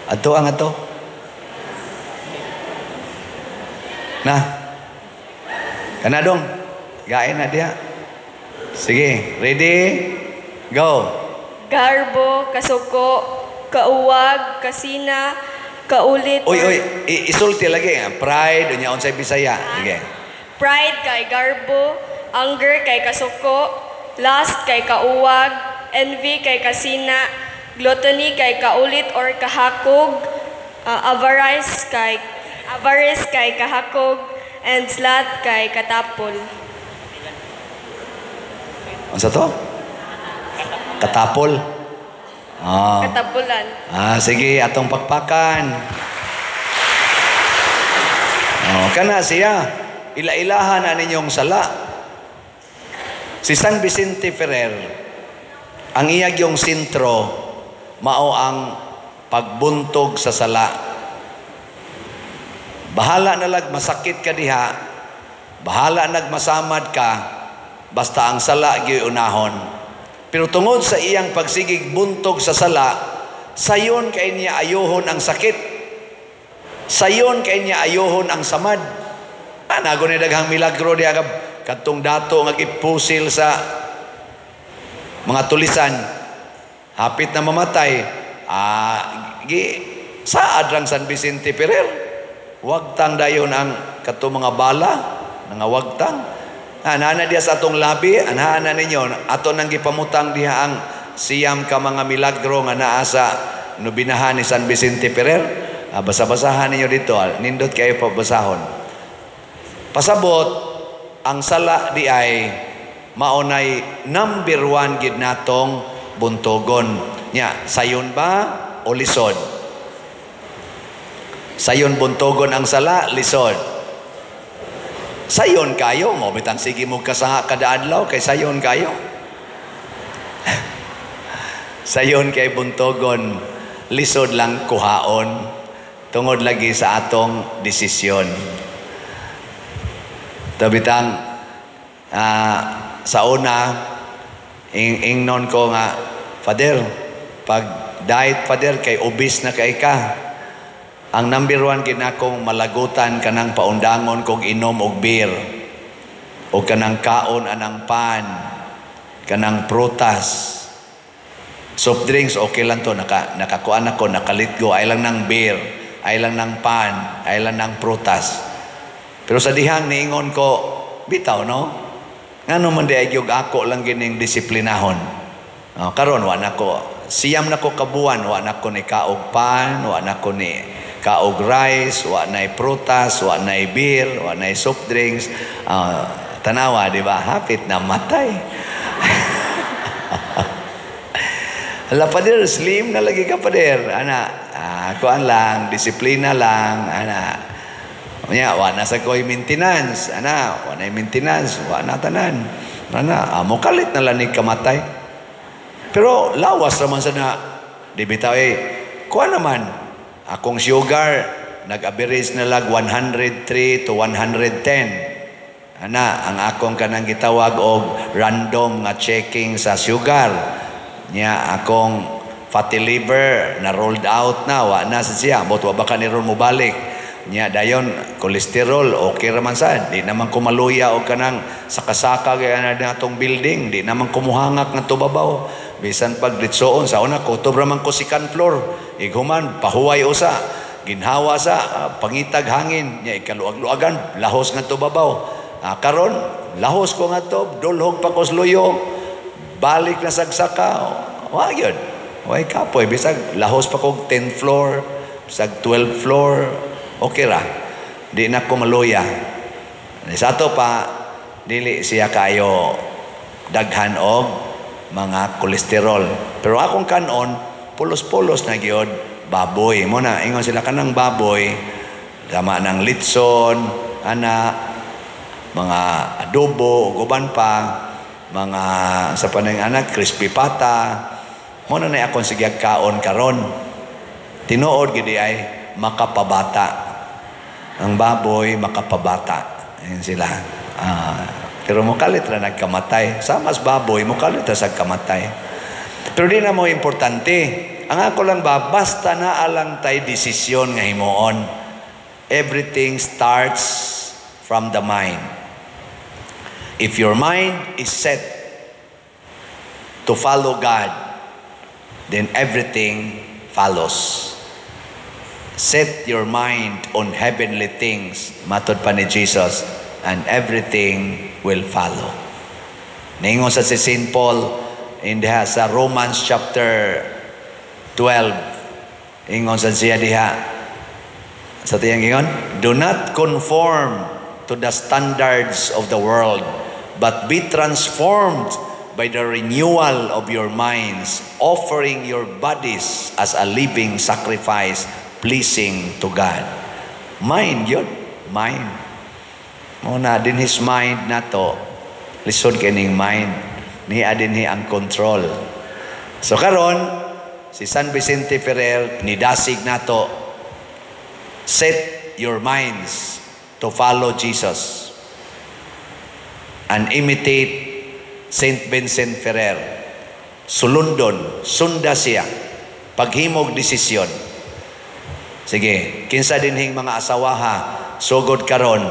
Ato ang ato. Na. Kana dong. Gain na diha. Sige, ready? Go. Garbo, kasuko, kauwag, kasina, kaulit. Oy, oy, isulti lagi. Pride, unya unsay Bisaya. Sige. Pride kay garbo, anger kay kasuko, lust kay kauwag, envy kay kasina, gluttony kay kaulit or kahakog, avarice kay kahakog, and sloth kay katapol. Unsa to? Katapol. Ah. Katapulan. Ah, sige, atong pakpakan. Oh, kana siya. Ila-ilahan na ninyong sala. Si San Vicente Ferrer, ang iyag yung sentro, mao ang pagbuntog sa sala. Bahala na lag masakit ka diha, bahala nag masamad ka, basta ang sala gyud unahon. Pero tungod sa iyang pagsigig buntog sa sala, sayon kay niya ayuhon ang sakit. Sayon kay niya ayuhon ang samad. Anago ni daghang milagro diha kadtong dato nga gipusil sa mga tulisan, hapit na mamatay. Saad rang San Vicente Ferrer. Wagtang dayon ang kadtong mga bala, nga wagtang. Anana diha sa atong labi, anana ninyo, ato nang gipamutang diha ang siyam ka mga milagro nga naa sa nobinahan ni San Vicente Ferrer. Basa-basahan ninyo dito, nindot kayo pabasahon. Pasabot, ang sala di ay maunay number 1 gid natong buntogon. Nya, sayon ba o lisod? Sayon buntogon ang sala, lisod. Sayon kayo, mo bitang sige mo kasaha kada adlaw kay sayon kayo. Sayon kay buntogon, lisod lang kuhaon tungod lagi sa atong desisyon. Tabitang sa una ingnon ko nga, Father, pag diet Father kay obese na kay ka. Ang number 1 ginakong malagutan kanang paundangon kog inom og beer o kanang kaon anang pan, kanang prutas, soft drinks okay lang to, nakakuan ako, nakalitgo, ay lang ng beer, ay lang ng pan, ay lang ng prutas. Pero sa dihang niingon ko, bitaw no? Ngano man di ay gyud ako lang gining disiplinahon. Oh, karon wa na ko, siyam na ko kabuan, wa na ko ni kaog pan, wa na ko ni kaog rice, wa na'y prutas, wa na'y beer, wa na'y soft drinks. Tanawa, di ba? Hapit na matay. Hala, Pader, slim na lagi ka, Pader. Ana, kuan lang, disiplina lang, ana. Unya, wa na sa ko'y maintenance. Ana, wa na'y maintenance, wa na tanan. Ana, mukalit na lang ni kamatay. Pero lawas naman sa na, di bitaw eh, kuan naman, akong sugar, nag-average na lag 103 to 110. Ana, ang akong kanang gitawag og random nga checking sa sugar. Nya, akong fatty liver na rolled out na, wa na sa siya. But wa baka ni ron mobalik. Nya, dayon, kolesterol, okay raman sad. Di naman kumaluya o kanang sakasaka kaya na atong building. Di naman kumuhangak nga tubabaw. Bisan pag ditsoon, sa una, kutob raman ko second floor. Ighuman, pahuway usa, ginhawa sa, pangitag hangin, nya ikaluag-luagan, lahos nga tubabaw. Karon, lahos ko nga to, dulhog pa ko luyo, balik na sagsaka. Wa gyud. Way kapoy, bisag lahos pa kog 10th floor, bisag 12th floor, okay ra. Di na ko maluya. Sa ato pa, dili siya kayo daghan og Mga kolesterol. Pero akong kanon, pulos-pulos na gyud baboy. Mo na ingon sila kanang baboy, tama ng litson, ana, mga adobo, ug uban pa, mga sa panang anak, crispy pata. Mo na na akong sige kaon karon. Tinuod gid ay makapabata. Ang baboy makapabata. Ayun sila. Pero mukalit ra nagkamatay. Sa mas baboy, mukalit ra sa kamatay. Pero di na mo importante. Ang ako lang ba, basta na alang tay desisyon nga himuon. Everything starts from the mind. If your mind is set to follow God, then everything follows. Set your mind on heavenly things, matod pa ni Jesus, and everything will follow. Ningon sa si St. Paul in diha sa Romans chapter 12, ingon sa siya diha, sa tiyang ingon, "Do not conform to the standards of the world, but be transformed by the renewal of your minds, offering your bodies as a living sacrifice, pleasing to God." Mind yun. Mind. Muna din his mind na to. Lisod kining mind. Niya din hi ang control. So karon si San Vicente Ferrer nidasig nato, set your minds to follow Jesus and imitate Saint Vincent Ferrer. Sulundon, sunda siya. Paghimog desisyon. Sige, kinsa dinhing mga asawaha, sugod karon,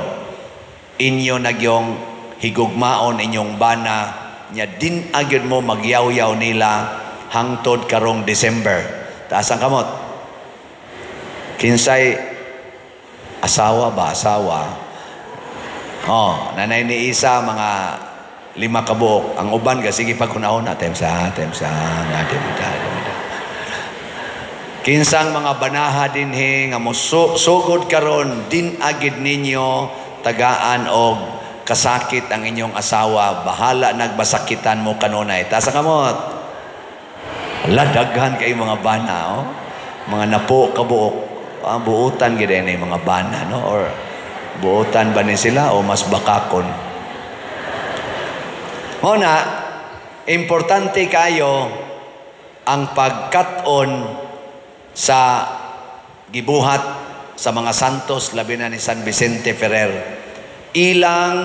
inyo nagyong higugmaon inyong bana, nya din agyod mo magyawyaw nila hangtod karong December. Taas ang kamot. Kinsay asawa ba? Asawa. Oh, nanay ni isa mga lima kabuok. Ang uban ka, sige pag hunahon na, temsa, temsa, na, demida, demida. Kinsang mga banaha dinhi nga mo sugod karon din agid ninyo tagaan og kasakit ang inyong asawa, bahala nagbasakitan mo kanunay. Taas ang kamot. Ala, daghan kay mga bana, oh. Mga napo kabuok. Ah, buutan gid ni mga bana, no? Or buutan ba ni sila o mas bakakon? Mo na, importante kayo ang pagkat-on sa gibuhat sa mga santos, labi na ni San Vicente Ferrer. Ilang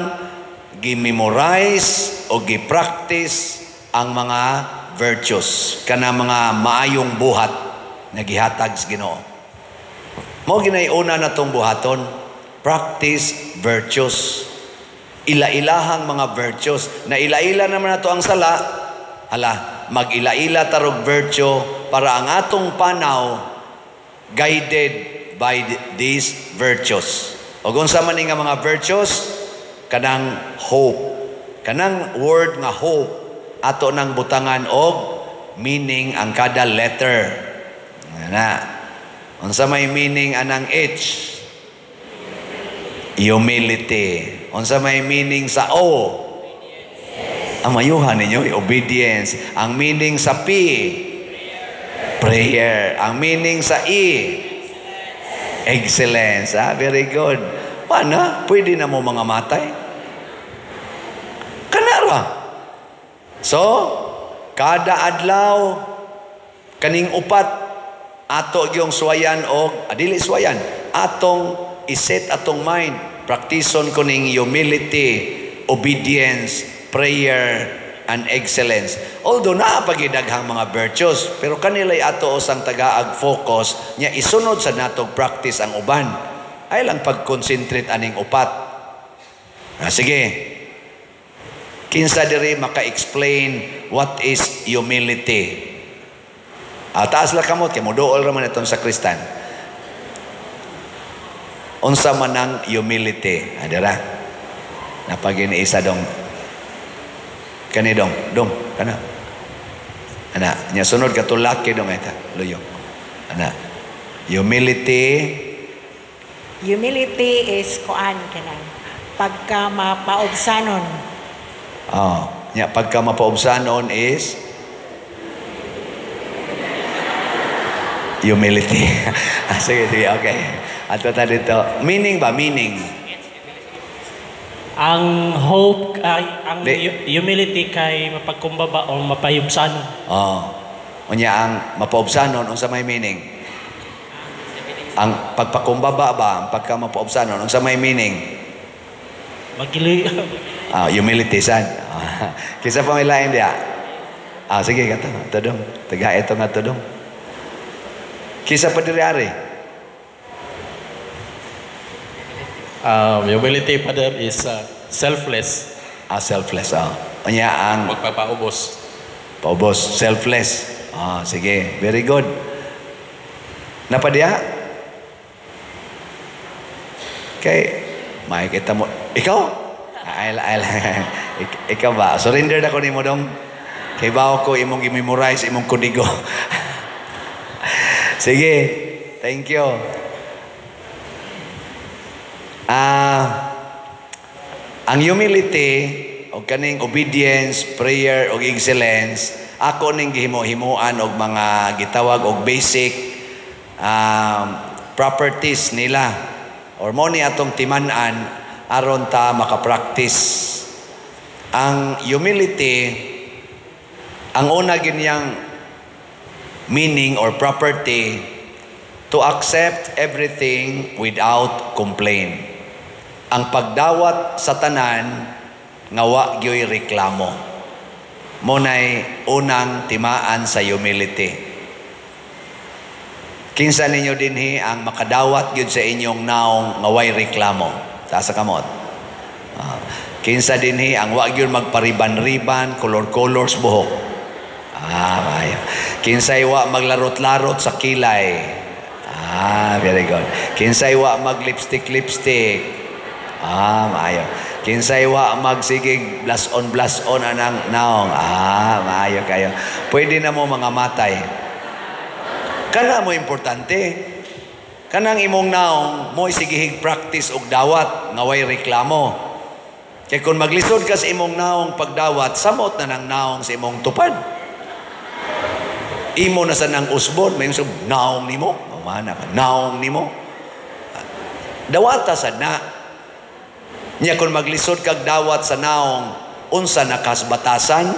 gi-memorize o gi-practice ang mga virtues, kana mga maayong buhat na gihatag sa Ginoo. Mao ginay una natong buhaton, practice virtues. Ila-ilahang mga virtues. Na ila-ila naman nato ang sala, hala, mag-ila-ila tarog virtue para ang atong panaw guided by these virtues. O kung sa man nga mga virtues, kanang hope. Kanang word nga hope, ato nang butangan og meaning ang kada letter. Ana. Unsa may meaning anang H? Humility. Unsa may meaning sa O? Ang mayuhan ninyo, obedience. Ang meaning sa P? Prayer. Ang meaning sa E? Excellence. Ah, very good. Paano? Pwede na mo mga matay? Kanara. So, kada adlaw, kaning upat, ato yung suwayan og, adili suwayan, atong iset atong mind, praktison ko ning humility, obedience, prayer, and excellence. Although naapagidaghang mga virtues, pero kanila'y ato usang tagaag focus nya isunod sa natog practice ang uban. Ay lang pag-concentrate aning upat. Ah, sige. Kinsa diri maka-explain what is humility? Ah, taas lang kamot kay moduol ra man itong sakristan. Unsa man ang humility? Adara. Napagin isa dong. Kani dong, dong, kana. Ana, nya sunod ka laki dong eta, luyong. Ana. Humility. Humility is kuan kanang pagka mapaubsanon. Oh, nya pagka mapaubsanon is Humility. Ah, sige, sige, okay. Ato ta dito. Meaning ba? Meaning? Ang hope ay ang Di. Humility kay mapagkumbaba o mapayubsanon. Oh. Unya ang mapaubsanon, unsa may meaning? Ang pagpakumbaba ba, ang pagka mapaubsanon, unsa may meaning? Magili. Ah, humility sad. Ah, kinsa pa may lain diya? Ah, sige kato, tudong. Taga ito nga tudong. Kinsa pa diri ari? Humility, Father, is selfless. Ah, selfless. Ah. Unya ang magpapaubos. Paubos, selfless. Ah, sige, very good. Napa diya? Okay, makikita mo. Ikaw? Ay, ay, ikaw ba? Surrender na ko nimo dong. Kay bawo ko imong i-memorize imong kodigo. Sige, thank you. Ang humility o kaning obedience, prayer o excellence, ako ning gihimo-himuan og mga gitawag og basic properties nila or mo ni atong timan-an aron ta makapractice. Ang humility, ang una ginyang meaning or property, to accept everything without complaint. Ang pagdawat sa tanan nga wa gyoy reklamo. Mo nay unang timaan sa humility. Kinsa ninyo dinhi ang makadawat gyud sa inyong naong nga way reklamo? Taas sa kamot. Kinsa dinhi ang wa gyud magpariban-riban, color-colors buhok? Ah, maayo. Kinsay wa maglarot-larot sa kilay? Ah, very good. Kinsay wa mag-lipstick-lipstick? Ah, maayo. Kinsay wa magsigig blush on blush on anang naong? Ah, maayo kayo. Pwede na mo mga matay. Kana mo importante. Kanang imong naong mo isigihig practice og dawat nga way reklamo. Kay kung maglisod ka sa imong naong pagdawat, samot na nang naong sa imong tupad. Imo na sa nang usbon, may usab naong nimo, mamana ka, naong nimo. Dawata sad na. Nya kung maglisod kag dawat sa naong, unsa na kas batasan?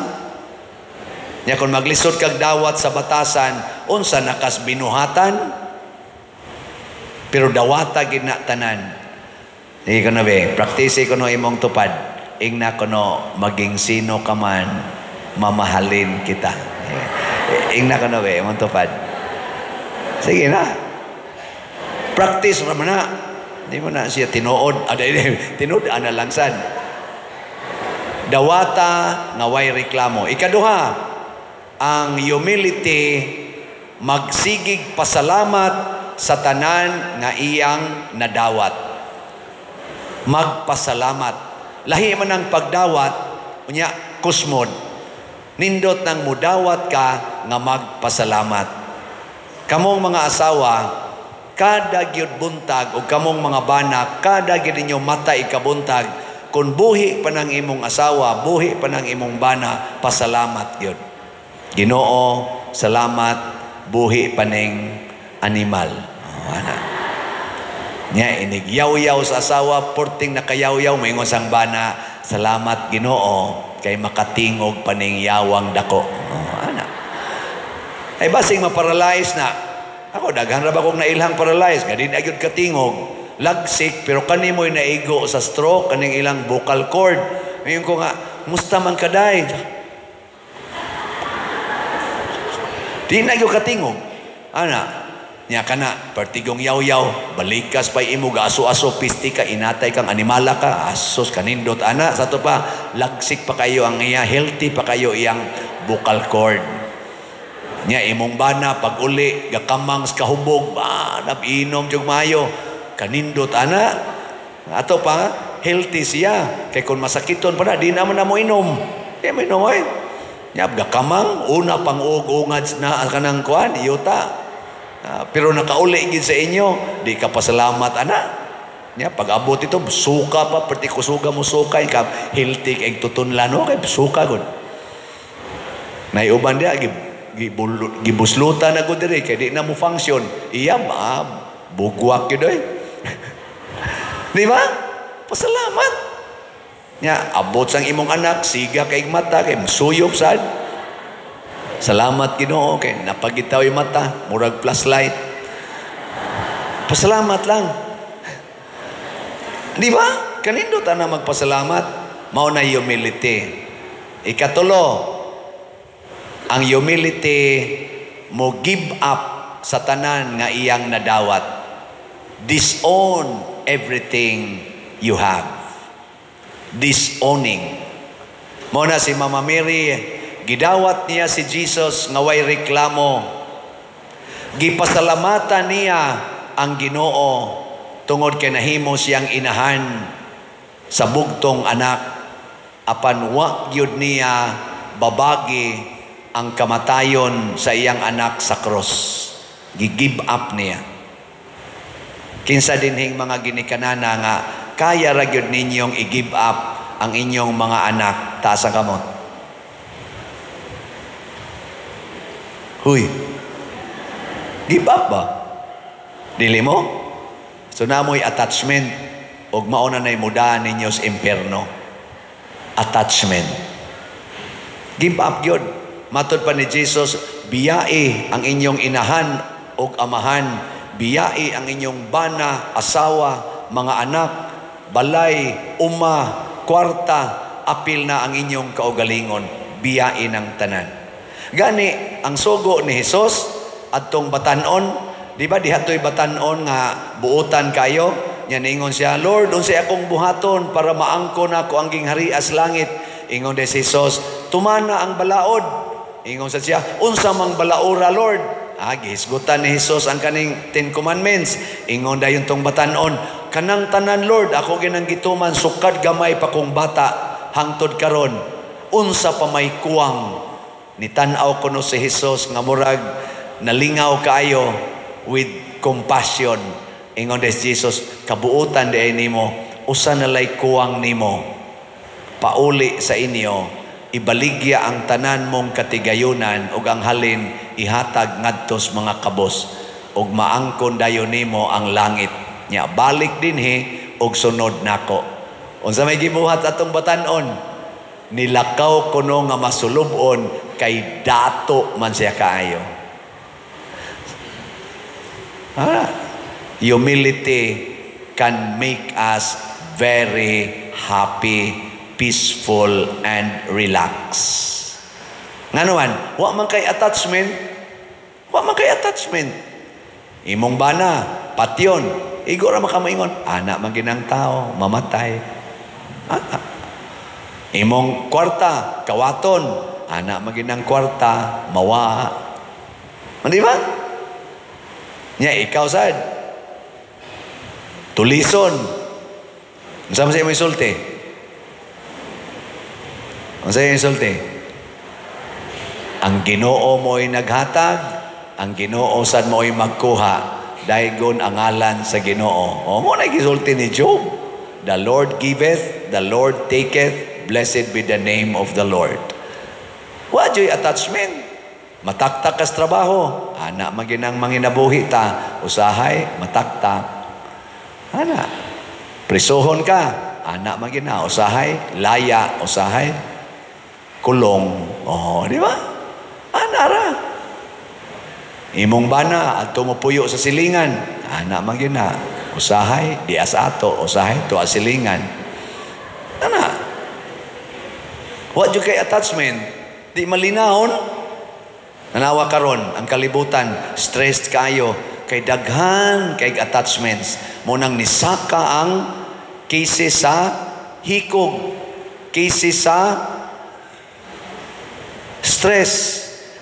Nya kung maglisod kag dawat sa batasan, unsa na kas binuhatan? Pero dawata gid na tanan. Sige ko na be, praktise ko no imong tupad. Ingna ko no maging sino ka man, mamahalin kita. Ingna ko no be, imong tupad. Sige na. Practice ra man na. Di mo na siya tinuod. Tinuod ana lang sad. Dawata nga way reklamo. Ikaduha, ang humility magsigig pasalamat sa tanan nga iyang nadawat. Magpasalamat. Lahi man ang pagdawat, unya kusmod. Nindot nang mudawat ka nga magpasalamat. Kamong mga asawa, kada gyud buntag o kamong mga bana, kada gyud ninyo mata ikabuntag, kung buhi pa ng imong asawa, buhi pa ng imong bana, pasalamat gyud. Ginoo, salamat, buhi pa ning animal. Oh, ana. Nya inigyaw-yaw sa asawa, porting nakayaw-yaw, maingon sang bana, salamat Ginoo kay makatingog pa ning yawang dako. Oh, ana. Ay basing maparalyze na. Ako daghan ra ba kong nailhang paralyze, nga di na gyud katingog, lagsik, pero kanimoy naigo sa stroke kaning ilang vocal cord. Ngayon ko nga, musta man kaday? Di na gyud katingog. Ana, nya kana pertigong yaw-yaw, balikas pay imo aso-aso pisti ka, inatay kang animala ka, asos kanindot ana sa to pa, lagsik pa kayo ang iya, healthy pa kayo iyang vocal cord. Nya imong bana pag uli gakamang sa kahubog, nabinom jug maayo, kanindot ana. Ato pa healthy siya, kay kun masakiton pa na di naman na mo inom. Di mo inom oy. Nya gakamang una pang ug-ungad na kanang kuan yuta. Pero nakauli gid sa inyo, di ka pasalamat ana. Nya pag abot ito suka pa, perti kusuga mo suka ka, healthy kay tutunlan no kay suka gud. Naiuban dia gid Gibuslutan na ko diri kay di na mo function. Iya ba bugwak gyud oy. Di ba? Pasalamat. Nya abot sang imong anak siga kay mata kay suyop sad. Salamat Ginoo kay napagitaw yung mata, murag flashlight. Pasalamat lang. Di ba? Kanindot ana magpasalamat. Mao na humility. Ikatulo, ang humility mo give up sa tanan nga iyang nadawat. Disown everything you have. Disowning. Mao na si Mama Mary, gidawat niya si Jesus nga way reklamo. Gipasalamatan niya ang Ginoo tungod kay nahimo siyang inahan sa bugtong anak, apan wa gyud niya babagi ang kamatayon sa iyang anak sa cross. Gi-give up niya. Kinsa dinhing mga ginikanana nga kaya ra gyud ninyong i-give up ang inyong mga anak? Taas ang kamot. Huy. Give up ba? Dili mo? So namoy attachment og mao na nay mudaan ninyo sa impierno. Attachment. Give up gyud. Matod pa ni Jesus, biyai ang inyong inahan og amahan, biyai ang inyong bana, asawa, mga anak, balay, uma, kwarta, apil na ang inyong kaugalingon, biyai ng tanan. Gani ang sugo ni Jesus adtong batanon, di ba dihatoy batanon nga buotan kayo? Nya niingon siya, "Lord, unsay akong buhaton para maangkon ako ang gingharias langit?" Ingon si Jesus, "Tumana ang balaod." Ingon sa siya, "Unsa mang balaora, Lord?" Ah, gihisgutan ni Jesus ang kaning Ten Commandments. Ingon dayon tong batanon, "Kanang tanan, Lord, ako ginang gituman sukad gamay pa kong bata hangtod karon. Unsa pa may kuwang?" Nitan-aw kuno si Jesus nga murag nalingaw kaayo with compassion. Ingon des Jesus, "Kabuutan di nimo, usa na lay kuwang nimo. Pauli sa inyo, ibaligya ang tanan mong katigayunan ug ang halin ihatag ngadto sa mga kabos ug maangkon dayon nimo ang langit. Nya balik dinhi ug sunod nako." Unsa may gibuhat atong batanon? Nilakaw kuno nga masulubon kay dato man siya kaayo. Ah, humility can make us very happy, peaceful, and relaxed. Ngano man, wa man kay attachment. Wa man kay attachment. Imong bana, patyon, igo ra makamoingon, ana man ginang tao, mamatay. Ah. Imong kwarta, kawaton, ana man ginang kwarta, mawa. Di ba? Nya ikaw sad tulison. Unsa man sa imong isulti? Unsa imong isulti? Ang Ginoo mo'y naghatag, ang Ginoo sad mo'y magkuha. Daygon ang ngalan sa Ginoo. O mo na gisulti ni Job. The Lord giveth, the Lord taketh, blessed be the name of the Lord. Wa joy attachment. Mataktak kas trabaho, ana maginang manginabuhi ta, usahay mataktak. Ana. Prisuhon ka, ana magina, usahay laya, usahay kulong. Oh, di ba? Ana ra. Imong bana adto mo puyo sa silingan, ana magina, usahay di sa ato, usahay tuwa silingan. Ana. Wa jud kay attachment, di malinahon. Nanawa karon ang kalibutan, stressed kayo kay daghan kay attachments. Mo nang nisaka ang cases sa hikog, cases sa stress,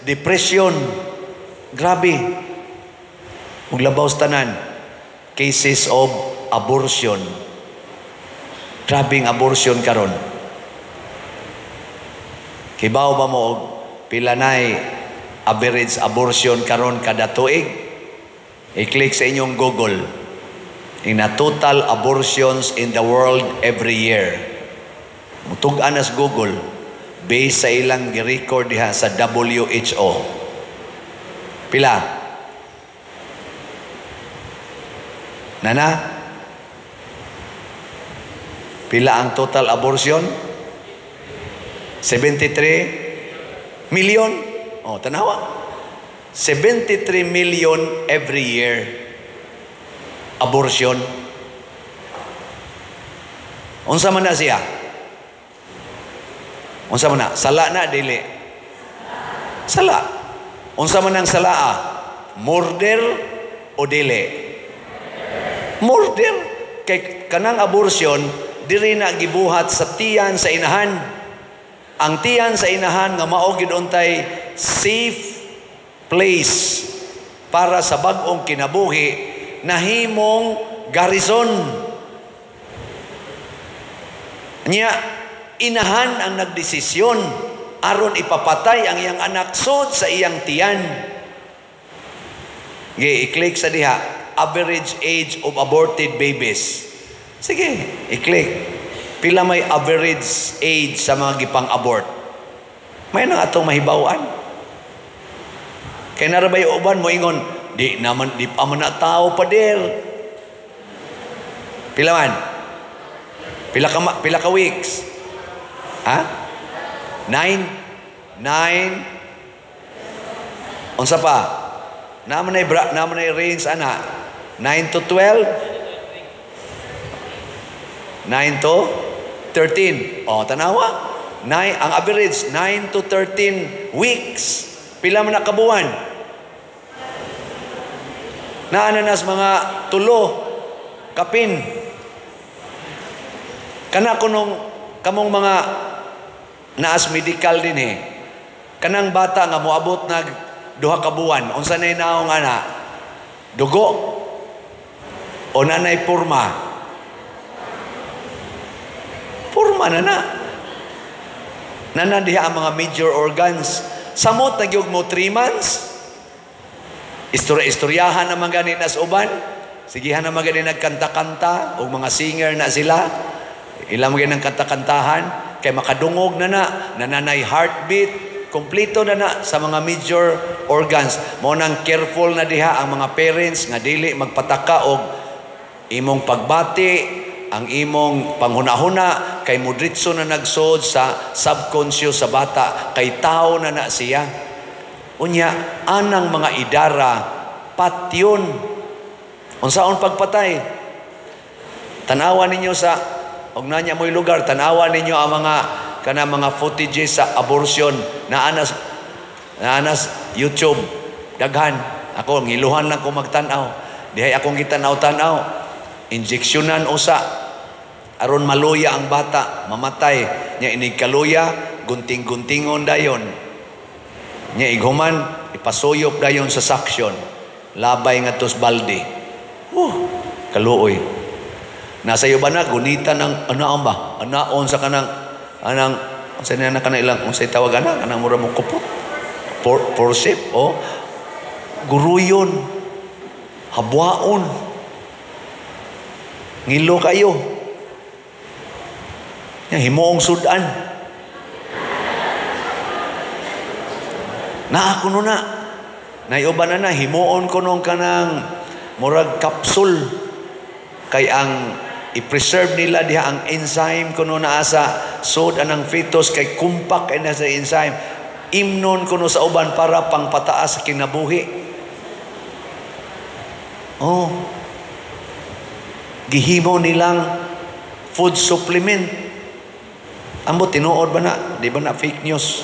depression. Grabe. Ug labaw sa tanan, cases of abortion. Grabing abortion karon. Kibaw ba mo og pila nay average abortion karon kada tuig? I-click sa inyong Google. In a total abortions in the world every year. Mutug-an as Google based sa ilang gi-record diha sa WHO. Pila? Nana? Pila ang total abortion? 73 million? Oh, tanawa. 73 million every year. Abortion. Unsa man na siya? Unsa man na? Sala na, dili? Sala. Unsa man ang salaa? Murder o dili? Murder. Kay kanang abortion, diri na gibuhat sa tiyan sa inahan. Ang tiyan sa inahan nga mao gid untay safe place para sa bag-ong kinabuhi, nahimong garrison. Nya inahan ang nagdesisyon aron ipapatay ang iyang anak sod sa iyang tiyan. Ge, i-click sa diha, average age of aborted babies. Sige, i-click. Pila may average age sa mga gipang-abort? May nang atong mahibaw-an. Kay narabay uban mo ingon, di naman di pa man na tao pader. Pila man? Pila ka weeks? Ha? 9? 9? Unsa pa? Naman ay range ana. 9 to 12? 9 to 13. O, tanawa. 9, ang average, 9 to 13 weeks. Pila man na kabuwan? Naananas mga tulo, kapin. Kana kunong kamong mga naas medical din eh. Kanang bata nga moabot nag 2 ka buwan, unsa nay naong ana? Dugo o nanay purma? Purma na na. Nana diha ang mga major organs. Samot na gyud mo 3 months. Istorya-istoryahan naman gani nas uban. Sigihan naman gani nagkanta-kanta og mga singer na sila. Ila man gani kanta-kantahan kay makadungog na na, nananay heartbeat, kompleto na na sa mga major organs. Mao nang careful na diha ang mga parents nga dili magpataka og imong pagbati, ang imong panghunahuna kay mudritso na nagsod sa subconscious sa bata, kay tao na na siya. Unya anang mga idara patyon. Unsaon pagpatay? Tanawa ninyo sa og nanya mo'y lugar, tanawa ninyo ang mga kana mga footages sa abortion naanas YouTube daghan. Ako ngiluhan lang ko magtan-aw. Dihay akong gitanaw-tanaw. Injeksyonan usa aron maluya ang bata, mamatay. Nya inig kaluya, gunting-guntingon dayon. Nya ighuman, ipasuyop dayon sa suction. Labay ngadto sa balde. Kaluoy. Nasa iyo ba na gunita ng anaon ba? Anaon sa kanang anang unsa na kana ilang unsay tawag ana kanang mura mo kupot. Forceps o guruyon. Habwaon. Ngilo kayo. Nya himuong sudan. Naa kuno na. Naiuban na na himuon kuno kanang murag kapsul kay ang i-preserve nila diha ang enzyme kuno naa sa sod anang fetus kay kumpak kay na sa enzyme. Imnon kuno sa uban para pangpataas sa kinabuhi. Oh. Gihimo nilang food supplement. Ambo tinuod ba na? Di ba na fake news?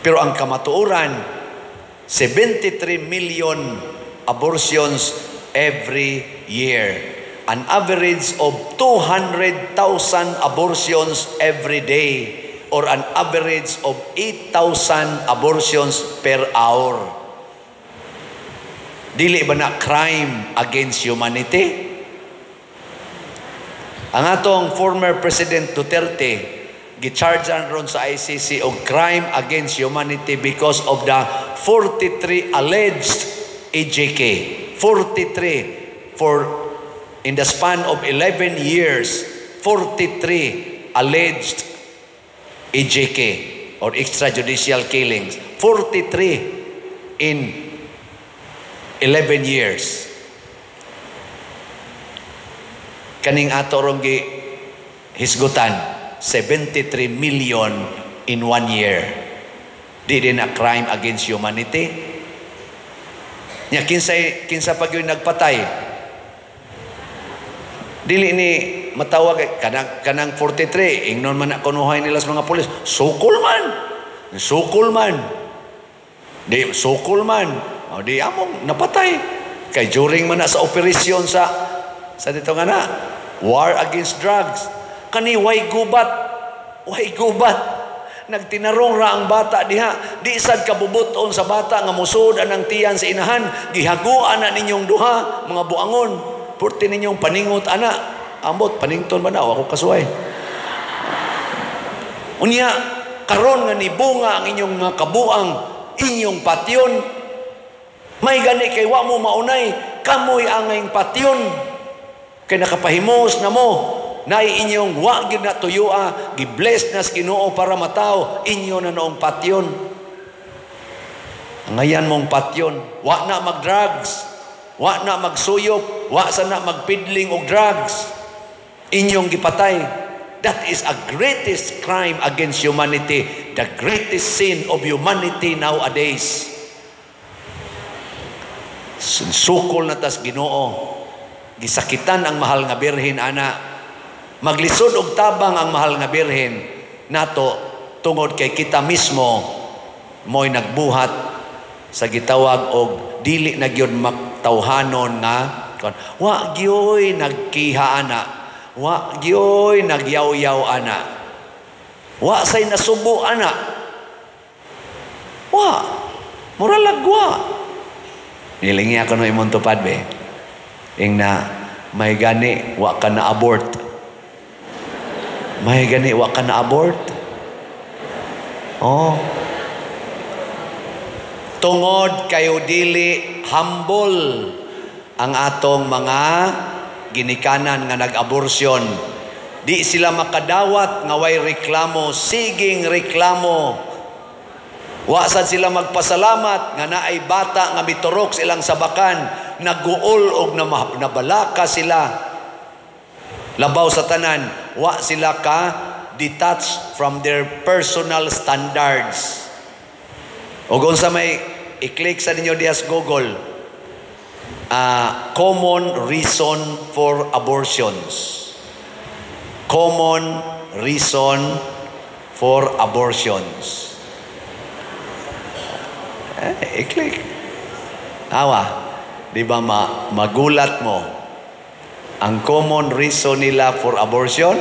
Pero ang kamatuoran, 73 million abortions every year. An average of 200,000 abortions every day, or an average of 8,000 abortions per hour. Dili ba na crime against humanity? Ang atong former President Duterte gichargean ron sa ICC og crime against humanity because of the 43 alleged EJK. 43 for in the span of 11 years, 43 alleged EJK or extrajudicial killings. 43. in 11 years. Kaning ato rong gi hisgutan, 73 million in 1 year. Di din na crime against humanity? Nya kinsa pag yun nagpatay? Dili ni matawag kanang 43 ingnon man na kunuhay nila sa mga pulis, sukol man. Sukol man. Di sukol man. O di among napatay. Kay during man na sa operasyon sa dito nga na war against drugs. Kani way gubat. Way gubat. Nagtinarong ra ang bata diha. Di sad kabubuton sa bata nga musod anang tiyan sa inahan. Gihaguan na ninyong duha, mga buangon. Purti ninyong paningot ana. Ambot, panington ba na? O ako kasuway. Unya, karon nga nibunga ang inyong mga kabuang, inyong patyon. May gani kay wa mo maunay, kamoy angayng patyon. Kay nakapahimos na mo, naay inyong wa gyud na tuyua, gibless na sa Ginoo para matawo, inyo na noong patyon. Angayan mong patyon, wa na mag-drugs, wa na magsuyop, wa sa na magpidling og drugs. Inyong gipatay. That is a greatest crime against humanity, the greatest sin of humanity nowadays. Sukol na tas Ginoo. Gisakitan ang mahal nga birhen ana. Maglisod og tabang ang mahal nga birhen nato tungod kay kita mismo mo'y nagbuhat sa gitawag og dili na gyud maktawhanon nga wa gyoy nagkiha ana, wa gyoy nagyaw-yaw ana, wa say nasubo ana, wa muralag wa. Nilingi ako no imong tupad be. Ing na may gani wa ka na abort. May gani wa ka na abort. Oh. Tungod kayo dili humble ang atong mga ginikanan nga nag-aborsyon. Di sila makadawat nga way reklamo, siging reklamo. Wa sad sila magpasalamat nga naay bata nga miturok silang sabakan, naguol og nabalaka sila. Labaw sa tanan, wa sila ka detached from their personal standards. O kung sa may i-click sa ninyo dias Google, common reason for abortions. Common reason for abortions. I-click. Awa, di ba magulat mo? Ang common reason nila for abortion?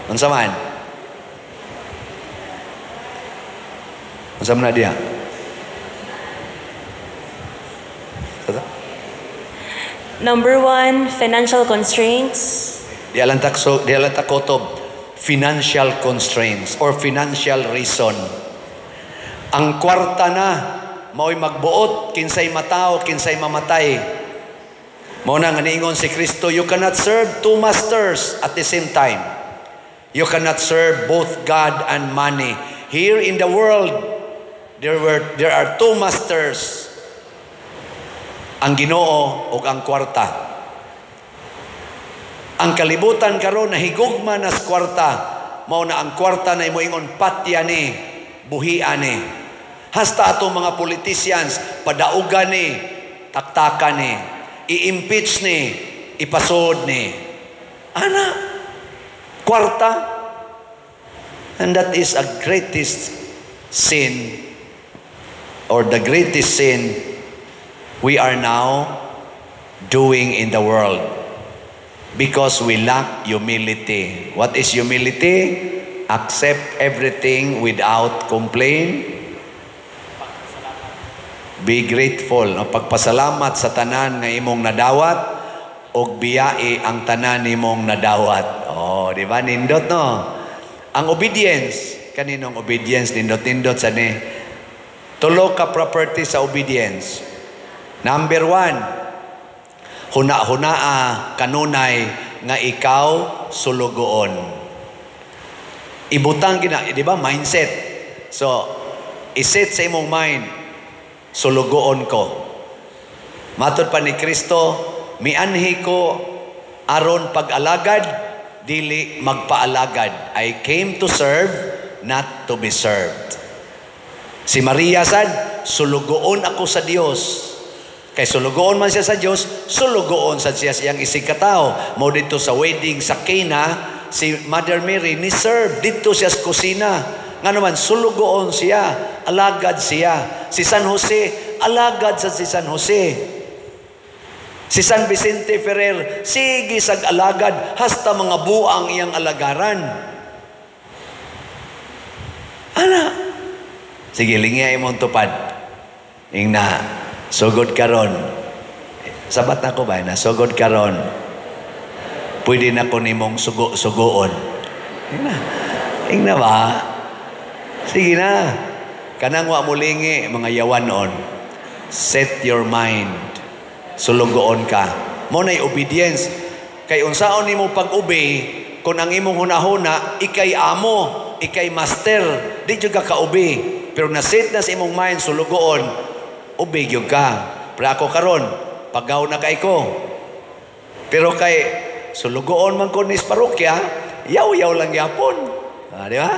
Unsa man? Unsa man na diha? Number 1, financial constraints. Di alang takotob, financial constraints or financial reason. Ang kwarta na mao'y magbuot kinsay matao, kinsay mamatay. Mao na nga niingon si Kristo, you cannot serve two masters at the same time. You cannot serve both God and money. Here in the world, there are two masters. Ang Ginoo ug ang kwarta. Ang kalibutan karon nahigugma nas kwarta. Mao na ang kwarta na imoingon patya ni, buhia ni. Hasta atong mga politicians, padaugan ni, taktakan ni, i-impeach ni, ipasod ni. Ana, kwarta. And that is a greatest sin, or the greatest sin we are now doing in the world, because we lack humility. What is humility? Accept everything without complaint. Be grateful. No? Pagpasalamat sa tanan nga imong nadawat, og biyai ang tanan nimong nadawat. Oh, di ba? Nindot, no? Ang obedience, kaninong obedience, nindot-nindot sa ni. Tulo ka property sa obedience. Number 1, huna-hunaa kanunay nga ikaw sulugoon. Ibutang gina, di ba? Mindset. So, iset sa imong mind, Sulugoon ko. Matod pa ni Kristo, mianhi ko aron pag-alagad, dili magpaalagad. I came to serve, not to be served. Si Maria sad, sulugoon ako sa Dios. Kay sulugoon man siya sa Dios, sulugoon sad siya sa iyang isig katao. Mao dito sa wedding sa Cana, si Mother Mary ni serve dito siya sa kusina. Nga naman, sulugoon siya, alagad siya. Si San Jose, alagad sa si San Jose. Si San Vicente Ferrer, sige sag alagad, hasta mga buang iyang alagaran. Ana. Sige, lingya imong tupad. Ingna, sugod karon. Sabat na ko ba? Na sugod karon. Pwede na ko nimong sugo-sugoon. Ingna. Ingna ba? Sige na. Kanang wa mo lingi, mga yawanon. Set your mind. Sulugoon ka. Mo na'y obedience. Kay unsaon nimo pag-obey, kung ang imong hunahuna, ikay amo, ikay master, di jud ka ka-obey. Pero na-set na sa imong mind, sulugoon, obey gyud ka. Pero ako karon, pagaw na kay ko. Pero kay sulugoon man ko ni parokya, yaw-yaw lang yapon. Ah, di ba?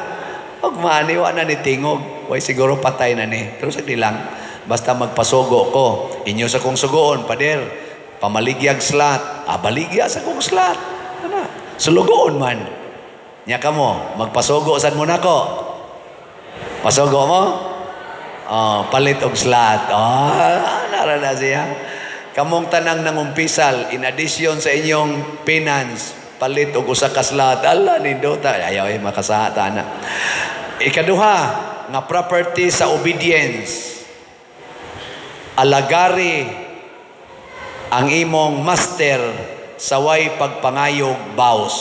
Og maaniwa na ni tingog. Way siguro patay na ni. Pero sa lang, basta magpasugo ko. Inyo sa kong sugoon, pader, pamaligyag slot. Ah, baligya sa kong slot. Ano? Sulugoon man. Nya ka mo, magpasugo sad mo nako. Pasugo mo? Oh, palit og slot. Oh, nara na siya. Kamong tanang nangumpisal, in addition sa inyong penance, palit og usa ka slot. Ala, nindota. Ayaw, ay, makasata na. Ikaduha, nga property sa obedience. Alagari ang imong master sa way pagpangayog baos.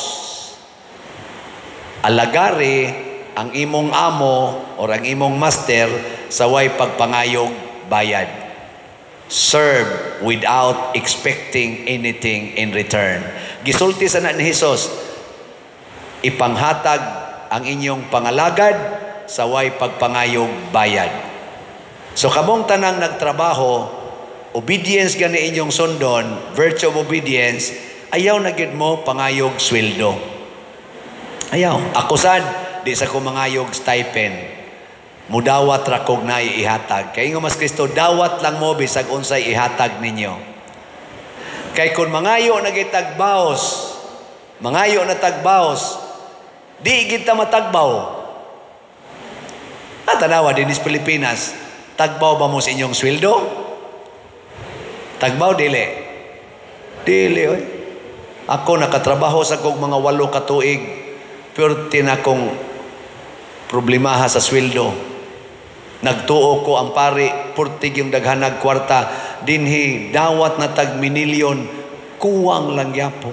Alagari ang imong amo or ang imong master sa way pagpangayog bayad. Serve without expecting anything in return. Gisulti sa na ni Jesus, ipanghatag ang inyong pangalagad sa way pagpangayog bayad. So kamong tanang nagtrabaho, obedience gani inyong sundon, virtue of obedience, ayaw na gid mo pangayog sweldo. Ayaw. Ako sad, di sa ko mangayog stipend. Mudawat ra kog naay ihatag. Kay ingon mas Kristo, dawat lang mo bisag unsay ihatag ninyo. Kay kun mangayo na gid tagbaos, mangayo na tagbaos, di gid ta matagbaw. At tanawa din sa Pilipinas, tagbaw ba mo sa inyong sweldo? Tagbaw dili. Dili oy. Ako nakatrabaho sa kog mga 8 ka tuig, pero na kong problemaha sa sweldo. Nagtuo ko ang pari, purtig yung daghanag kwarta, dinhi dawat na tag minilyon, kuwang lang yapon.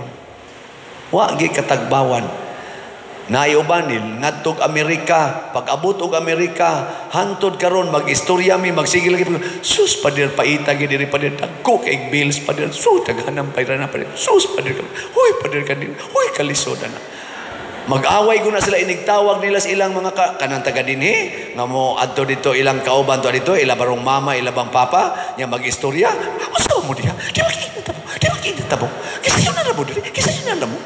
Wa gi katagbawan. Naiuban nil ngadtog Amerika, pag-abot og Amerika, hantod karon mag-istorya mi, magsigil lagi, sus pader paita gid diri pader, dagko kay bills pader, sus daghanang payra na pader, sus pader, huy pader kanil, huy kalisod na. Mag-away ko na sila, inigtawag nila sa ilang mga kanang taga dinhi, nga mo adto dito ilang kauban to dito, ila barong mama, ila bang papa, nya mag-istorya. Asa mo diha? Di ba kinita mo? Di ba kinita mo? Kisa yun na mo diri? Kisa yun na mo?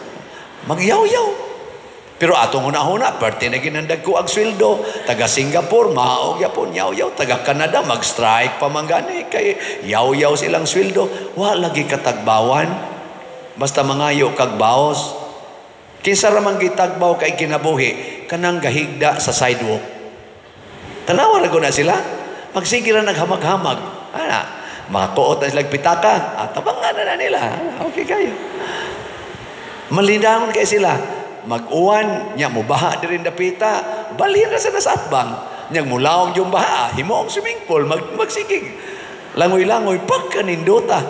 Magyaw-yaw. Pero atong huna-huna, parte na ginandag ko ang sweldo. Taga Singapore, maog yapon, yaw-yaw. Taga Canada, mag-strike pa man gani. Kay yaw-yaw silang sweldo. Wa lagi katagbawan. Basta mangayo kag baos. Kinsa ra man gitagbaw kay kinabuhi, kanang gahigda sa sidewalk. Tanawa ra na sila. Magsige ra naghamag-hamag. Ana, makakuot na sila pitaka. Tabangan na nila. Okay kayo. Malindangon kay sila. Mag-uwan, nya mubaha diri dapita, balhin ra sa nasatbang. Nya mulaong yung baha, himuong swimming pool, magsigig. Langoy-langoy pagkanindota.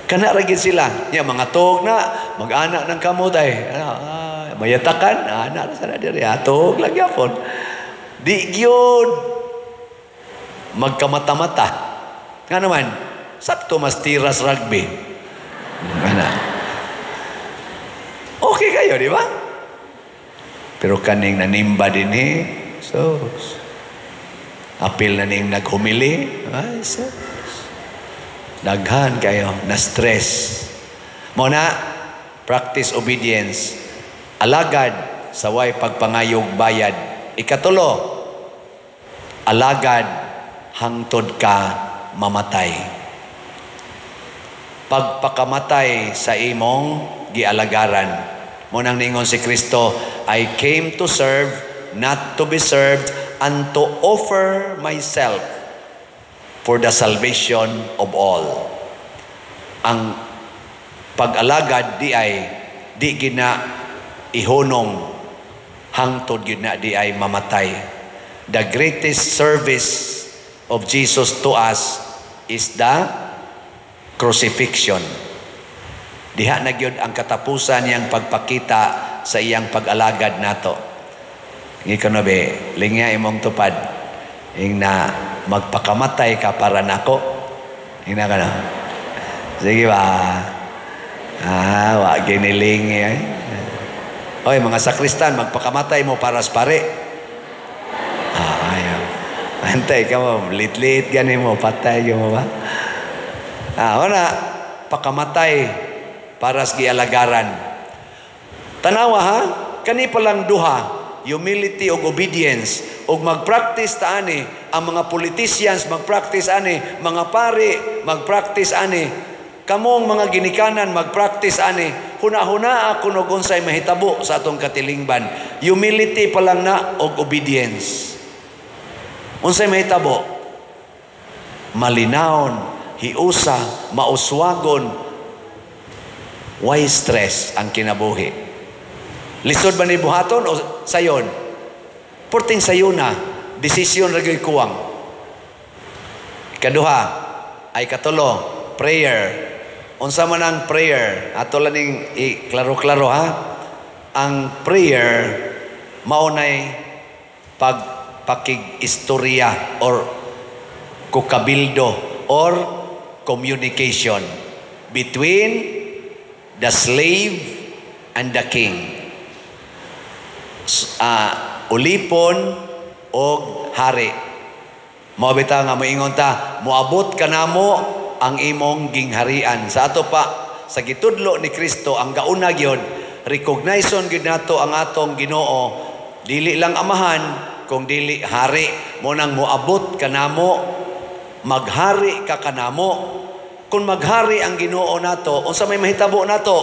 Kana ra gid sila. Nya mga tuog na, mag-ana ng kamot ay, mayatakan, ana ra sana diri, tuog lang gyapon. Di gyud magkamata-mata. Nga naman, sakto mas tiras rugby. Ana. Okay kayo, di ba? Pero kaning nanimba din eh. So, Apil na ning naghumili. Ay, sir. Daghan kayo na stress. Mo na, practice obedience. Alagad sa way pagpangayog bayad. Ikatulo, alagad hangtod ka mamatay. Pagpakamatay sa imong gialagaran. Mo nang ningon si Kristo, "I came to serve, not to be served, and to offer myself for the salvation of all." Ang pag-alagad di ay di gina ihunong hangtod gyud na di ay mamatay. The greatest service of Jesus to us is the crucifixion. Diha na gyud ang katapusan niyang pagpakita sa iyang pag-alagad nato. Ngiko na be, lingya imong tupad. Ing na magpakamatay ka para nako. Ing na ka na. Sige ba? Ah, wa giniling eh. Oy, mga sakristan, magpakamatay mo para sa pare. Ah, ayaw. Antay ka mo, lit-lit gani mo, patay mo ba? Ah, wala. Pakamatay para sa gialagaran. Tanawa ha, kani palang duha, humility ug obedience, ug magpractice ta ani, ang mga politicians magpractice ani, mga pari magpractice ani, kamong mga ginikanan magpractice ani, huna-huna ako og unsay mahitabo sa atong katilingban. Humility pa lang na og obedience. Unsay mahitabo? Malinawon, hiusa, mauswagon, why stress ang kinabuhi? Lisod ba ni buhaton o sayon? Porting sayo na, desisyon ra gyud kuwang. Ikaduha, ay katulo, prayer. Unsa man ang prayer? Ato lang ning i-klaro-klaro ha. Ang prayer mao nay pagpakig-istorya or kukabildo or communication between the slave and the king. Ulipon og hari. Mao bitaw nga moingon ta, moabot kanamo ang imong gingharian. Sa ato pa sa gitudlo ni Kristo, ang gauna gyud, recognition gyud nato ang atong Ginoo, dili lang amahan kung dili hari. Mo nang moabot kanamo, maghari ka kanamo. Kung maghari ang Ginoo nato, unsa may mahitabo nato?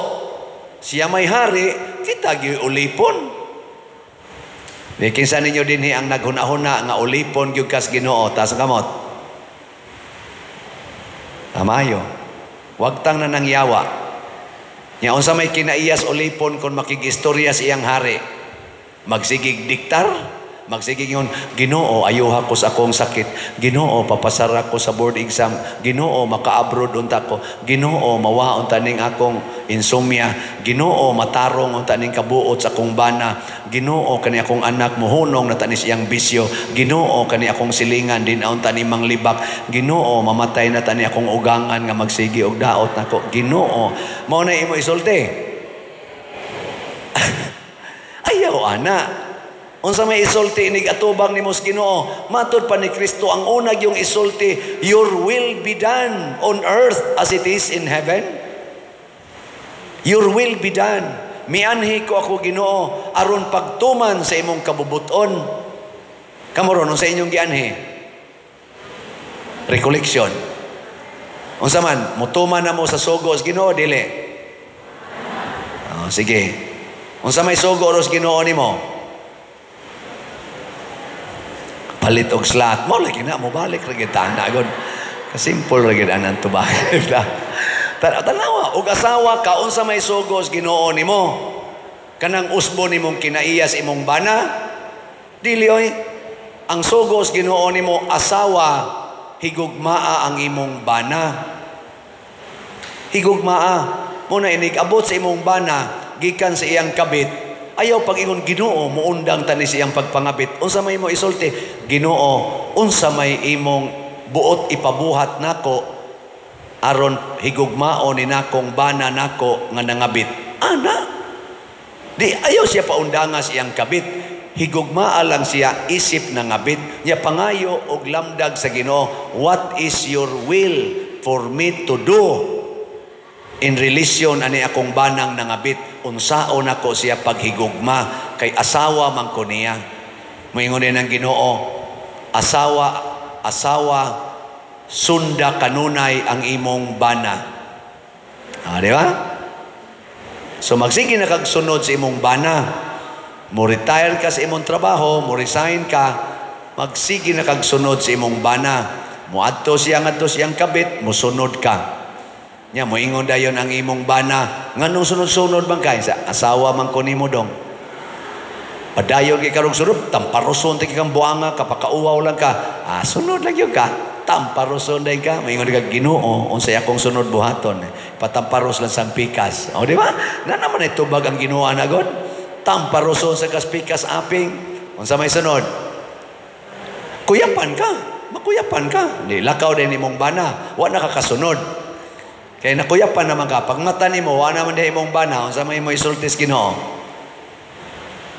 Siya may hari, kita gyud ulipon. Ni kinsa ninyo dinhi ang naghuna-huna nga ulipon gyud kas Ginoo, taas ang kamot. Tamayo. Wag tang nanangyawa. Nya unsa may kinaiyas ulipon kung makigistorya sa iyang hari? Magsigig diktar? Magsigig yun, "Ginoo, ayuha ko sa akong sakit. Ginoo, papasara ko sa board exam. Ginoo, maka-abroad unta ko. Ginoo, mawa unta ning akong insomnia. Ginoo, matarong unta ning kabuot sa akong bana. Ginoo, kani akong anak mohunong na tanis iyang bisyo. Ginoo, kani akong silingan din unta ni manglibak. Ginoo, mamatay na tani akong ugangan nga magsigi og daot nako. Ginoo." Mao na imo isulti. Ayaw ana. Unsa may isulti inig atubang nimo sa Ginoo? Matod pa ni Kristo, ang una yung isulti, "Your will be done on earth as it is in heaven." Your will be done. Mianhi ko ako, Ginoo, aron pagtuman sa imong kabubuton. Kamo ron, unsa inyong gianhi? Recollection. Unsa man, mutuman na mo sa sugo sa Ginoo, dili? Oh, sige. Unsa may sugo ros Ginoo nimo? Palit og slot. Mo lagi na mo balik ra gyud tana gud. Kasimple ra gyud anang tubag. Tanawa, og asawa ka, unsa may sugo sa Ginoo nimo? Kanang usbo nimong kinaiyas imong bana? Dili oy. Ang sugo sa Ginoo nimo, asawa, higugmaa ang imong bana. Higugmaa. Mo na inig abot sa imong bana gikan sa iyang kabit, ayaw pag-ingon, "Ginoo, muundang tani sa iyang pagpangabit." Unsa may mo isulti? "Ginoo, unsa may imong buot ipabuhat nako aron higugmao ni nakong bana nako nga nangabit?" Ana. Di ayaw siya paundanga sa iyang kabit. Higugmaa lang siya isip nangabit. Nya pangayo og lamdag sa Ginoo, what is your will for me to do in relation ani akong banang nangabit? Unsaon ako siya paghigugma kay asawa man ko niya. Moingon din ang Ginoo, asawa, asawa, sunda kanunay ang imong bana. Ah, di ba? So magsige na kag sunod sa imong bana. Mo retire ka sa imong trabaho, mo resign ka, magsige na kag sunod sa imong bana. Moadto siya ngadto siyang kabit, mosunod ka. Nya moingon dayon ang imong bana, nganong sunod-sunod man kay sa asawa man ko nimo dong. Padayon kay karong sunod, tamparoson ti kang buanga, kapakauwaw lang ka. Ah, sunod lang gyud ka. Tamparoson day ka. Moingon ka Ginoo, unsay akong sunod buhaton? Patamparos lang sang pikas. O di ba? Na naman ay tubag ang Ginoo anagod. Tamparoson sa kas pikas aping. Unsa may sunod? Kuyapan ka. Makuyapan ka. Di lakaw din imong bana. Wa na ka kasunod. Kay nakuyapan naman ka. Pag mata nimo, wa naman di imong bana. Unsa may mo isultis Ginoo?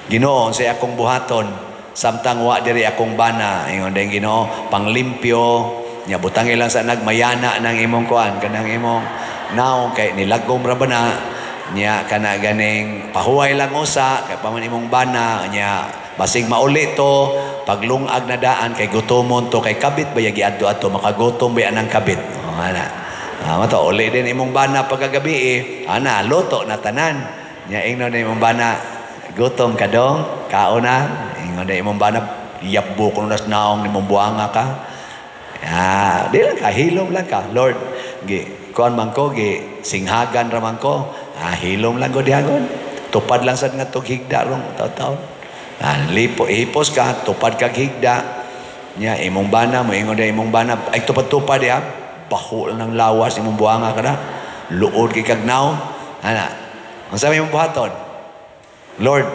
Ginoo, unsay akong buhaton samtang wa diri akong bana. Ingon din Ginoo, panglimpyo. Nya butangi lang sa nagmayana ng imong kuan kanang imong naong kay nilagom ra ba na. Nya kana ganing pahuway lang usa kay paman imong bana. Nya basig mauli to paglungag na daan kay gutomon to kay kabit ba yagi adto-adto makagutom ba anang kabit. Oh, ana. Ah, mato uli din imong bana pagkagabi eh. Ana luto na tanan. Nya ingnon na imong bana, gutom ka dong, kaon na. Ingon na imong bana, yabbo ko nas naong nimong buanga ka. Ah, di lang ka, hilom lang ka. Lord, gi kuan man ko, gi singhagan ra man ko. Ah, hilom lang ko dihagon. Tupad lang sad nga tug higda rong taon-taon. Ah, lipo, hipos ka, tupad kag higda. Nya imong bana, moingon na imong bana, ay tupad-tupad ya. Baho lang ng lawas imong buanga ka na. Luod kay kag naong. Ana. Unsa may imong buhaton? Lord,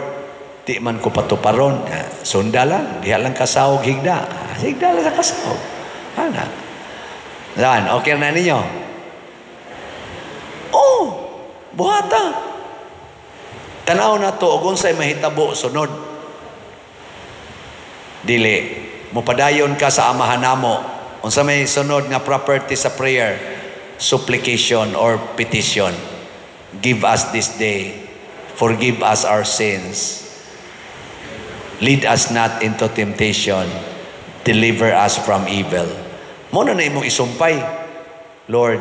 di man ko patuparon. Ah, sunda lang, diha lang kasawog higda. Ah, higda lang sa kasawog. Ana. Saan? Okay na ninyo? Oh, buhata. Tanaw na to, og unsay mahitabo sunod. Dili, mopadayon ka sa Amahan namo. Unsa may sunod nga property sa prayer? Supplication or petition. Give us this day. Forgive us our sins. Lead us not into temptation. Deliver us from evil. Mo na na imong isumpay. Lord,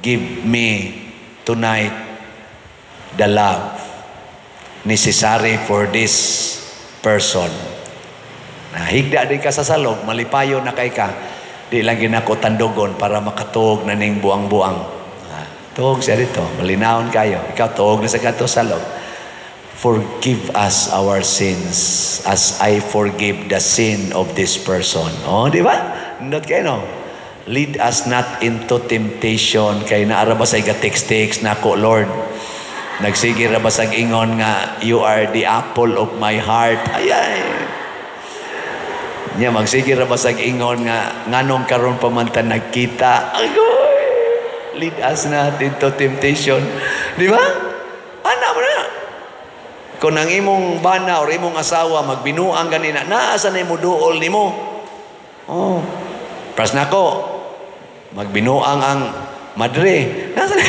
give me tonight the love necessary for this person. Nahigda din ka sa salog, malipayo na kay ka. Di lang ginako tandugon para makatuog na ning buang-buang. Tuog siya dito, malinawon kayo. Ikaw, tuog na sa kato salog. Forgive us our sins as I forgive the sin of this person. Oh, di ba? Not kayo, no? Lead us not into temptation. Kay naara ba sa iga-text-text na ako, Lord? Nagsige ra ba sa ingon nga, you are the apple of my heart. Ay, ay. Nya, magsige ra ba sa ingon nga, nganong karon pa man ta nagkita. Agoy! Lead us not into temptation. Di ba? Ana mo na. Kung ang imong bana or imong asawa magbinuang ganina, naa sa na imo duol nimo. Oh. Pras nako, magbinuang ang madre. Nasa na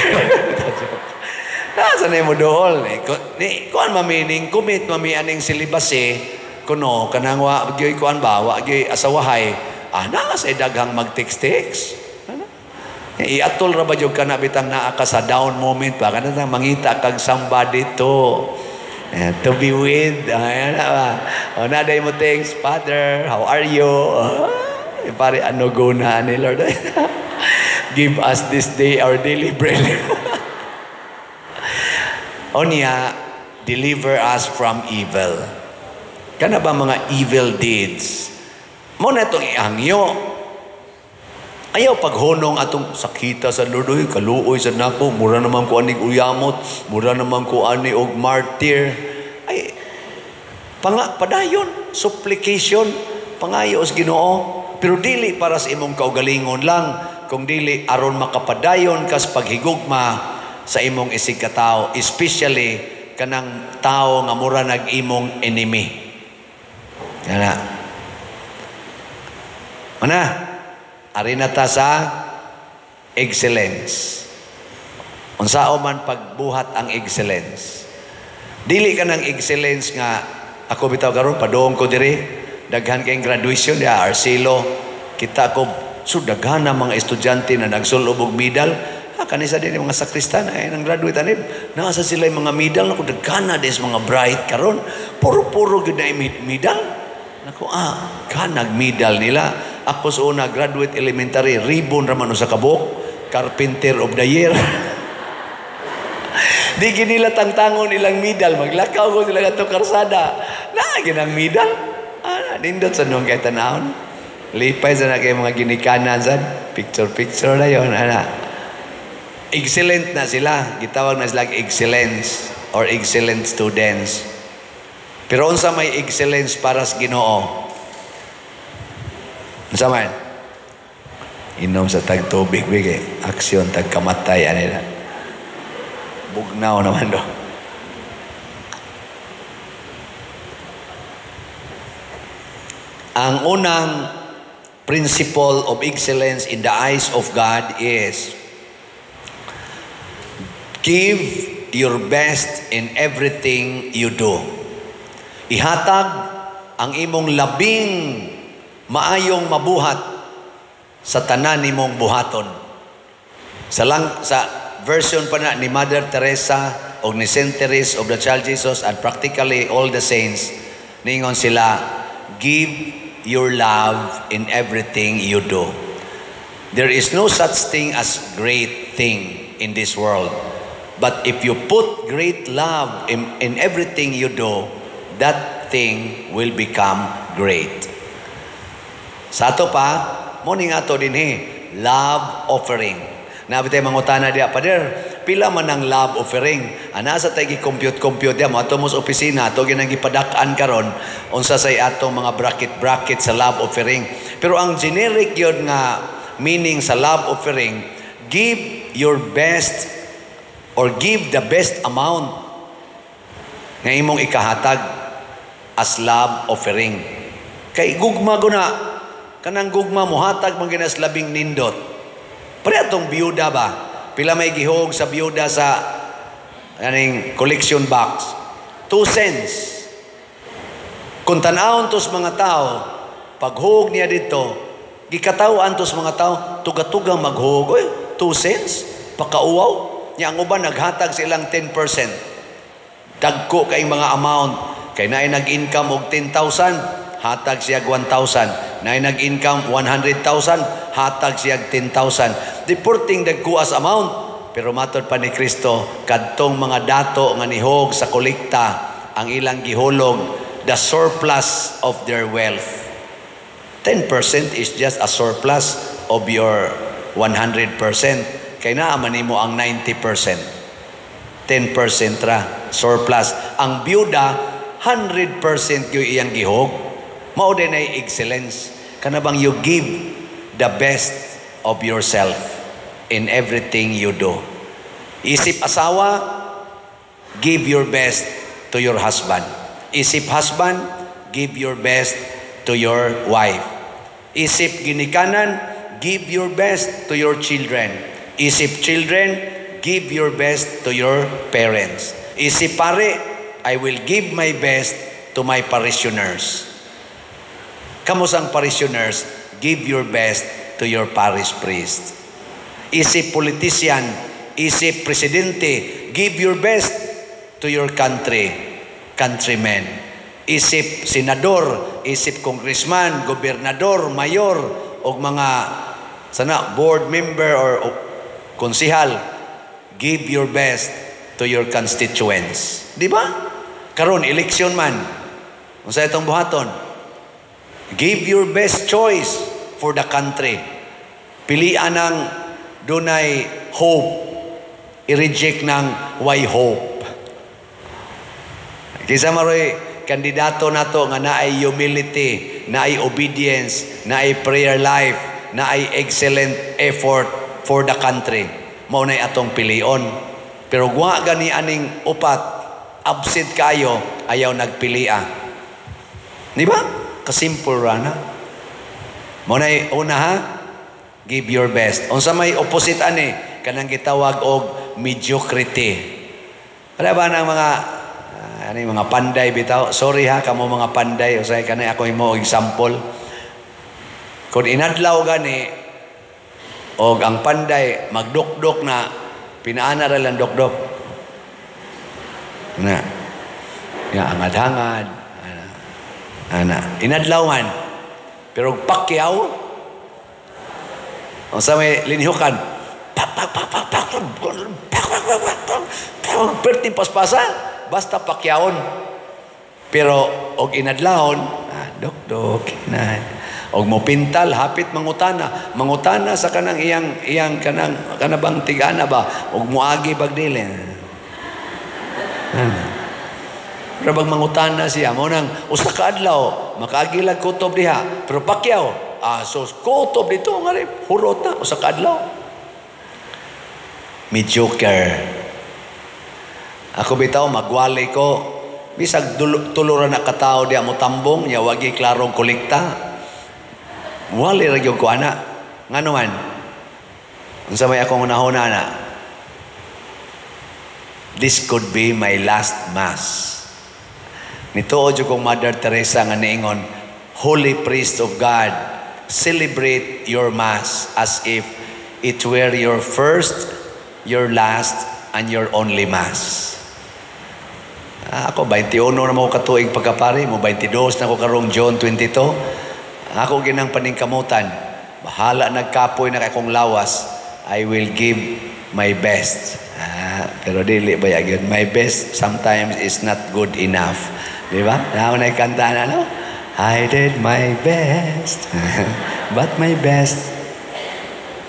nasa na imo duol. Ni kuan mamining commit mami aning celibacy kuno kanang wa gyoy kuan ba wa gyoy asawahay. Ah, naa sa daghang mag-text-text. Iatol ra ba jud kana bitang naa ka sa down moment ba kana mangita kag somebody to be with. Ayan na ba? O, naday mo thanks, Father. How are you? Pare, ano guna ni Lord? Give us this day our daily bread. Onya, deliver us from evil. Kana ba mga evil deeds? Mo na itong ihangyo. Ayaw paghunong atong sakita sa Lord, oy, kaluoy sa nako, mura naman ko anig uyamot, mura naman ko ani og martyr. Ay, padayon, supplication, pangayo sa Ginoo. Pero dili para sa imong kaugalingon lang, kung dili aron makapadayon kas paghigugma sa imong isig katao, especially kanang tao nga mura nag imong enemy. Ana. Mana? Ari na ta sa excellence. Unsao man pagbuhat ang excellence? Dili ka ng excellence nga ako bitaw karon padung ko diri, daghan kay graduation dia Arcelo, kita ko, so daghan na mga estudyante na nagsulob og medal. Ha, kanisa din mga sakristan ay nang graduate ani, naa sa sila yung mga medal. Nako, daghan na des mga bright karon, puro-puro gyud na medal. Nako, kanag medal nila. Ako sa una graduate elementary, ribbon ra man sa kabuk, carpenter of the year. Di nila tangtangon ilang medal, maglakaw ko sila kadto karsada. Na ginang medal. Ah, nindot sa nung kay tanawon. Lipay sa na kay mga ginikanan sad. Picture picture na yon, ana. Excellent na sila. Gitawag na sila excellence or excellent students. Pero unsa may excellence para sa Ginoo? Unsa man? Inom sa tagtubig, bigay. Aksyon tagkamatay ani na. Bugnaw naman do. Ang unang principle of excellence in the eyes of God is give your best in everything you do. Ihatag ang imong labing maayong mabuhat sa tanan nimong buhaton. Sa lang, sa version pa na ni Mother Teresa o ni Saint Therese of the Child Jesus and practically all the saints, ningon sila, give your love in everything you do. There is no such thing as great thing in this world. But if you put great love in everything you do, that thing will become great. Sa ato pa, mo ni nga ato dinhi, love offering. Nabi tayo mangutana diya, Pader, pila man ang love offering? Ana sa tayo gi-compute-compute diya, mo ato mo sa opisina, ato ginang gipadak-an karon unsa say atong mga bracket-bracket sa love offering. Pero ang generic yun nga meaning sa love offering, give your best or give the best amount nga imong ikahatag as love offering. Kay gugma guna, kanang gugma mohatag man ginas labing nindot. Pare atong biyuda ba? Pila may gihog sa biyuda sa kaning collection box? 2 cents. Kung tan-awon tos mga tao, paghug niya dito, gikataw-an tos mga tao, tuga-tuga maghug. Oy, 2 cents? Pakauwaw. Nya ang uban naghatag silang 10%. Dagko kay mga amount. Kay naay nag-income og 10,000, hatag siya 1,000. Naay nag-income 100,000, hatag siya 10,000. Di purting dagko as amount, pero matod pa ni Kristo, kadtong mga dato nga nihog sa kolekta, ang ilang gihulog, the surplus of their wealth. 10% is just a surplus of your 100%. Kay naa man nimo ang 90%. 10% ra surplus. Ang biyuda, 100% yung iyang gihog. Mao din ay excellence. Kana bang you give the best of yourself in everything you do. Isip asawa, give your best to your husband. Isip husband, give your best to your wife. Isip ginikanan, give your best to your children. Isip children, give your best to your parents. Isip pare, I will give my best to my parishioners. Kamos ang parishioners, give your best to your parish priest. Isip politician, isip presidente, give your best to your country, countrymen. Isip senador, isip congressman, gobernador, mayor, o mga sana board member or konsihal, give your best to your constituents. Di ba? Karon eleksyon man. Unsa itong buhaton? Give your best choice for the country. Pilian ang dunay hope. I-reject ng why hope. Kaysa maroy kandidato nato nga naay humility, naay obedience, naay prayer life, naay excellent effort for the country. Mao nay atong pilion. Pero guwa gani aning upat, absent kayo, ayaw nagpilia. Di ba? Kasimple ra na. Mo na una ha, give your best. Unsa may opposite ani kanang gitawag og mediocrity. Wala ba ng mga ano yung mga panday bitaw? Sorry ha, kamo mga panday. Usay kanay ako imo example. Kung inadlaw gani og ang panday magdukdok na, pinaana ra lang dukdok. Na. Ya angad-hangad. Ana. Ana. Inadlaw man. Pero pakyaw, unsa may linhukan, pak pak pak pak pak pak pak pak pak pak pak, perting paspasa, basta pakyawon. Pero og inadlawon, dok dok na. Og mopintal hapit mangutana, mangutana sa kanang iyang iyang kanang kanabang tigana ba og moagi pag dili. Ana. Pero bang mangutana siya, mo nang usa ka adlaw makaagi lag kutob diha, pero pakyaw, so kutob dito nga rin, hurot na usa ka adlaw. Mediocre. Ako bitaw magwali ko, bisag tulo ra na katao diha mo tambong, nya wagi klarong kolekta. Wali ra gyud ko ana. Ngano man? Unsa may akong hunahuna na? This could be my last mass. Nituo jud kong Mother Teresa nga niingon, Holy Priest of God, celebrate your mass as if it were your first, your last, and your only mass. Ako, 21 na mo katuig pagkapari, mo 22 na ko karong June 22. Ako ginang paningkamutan, bahala nagkapoy na kay akong lawas, I will give my best. Pero dili ba yun? My best sometimes is not good enough. Di ba? Naon na kanta na, no? I did my best, but my best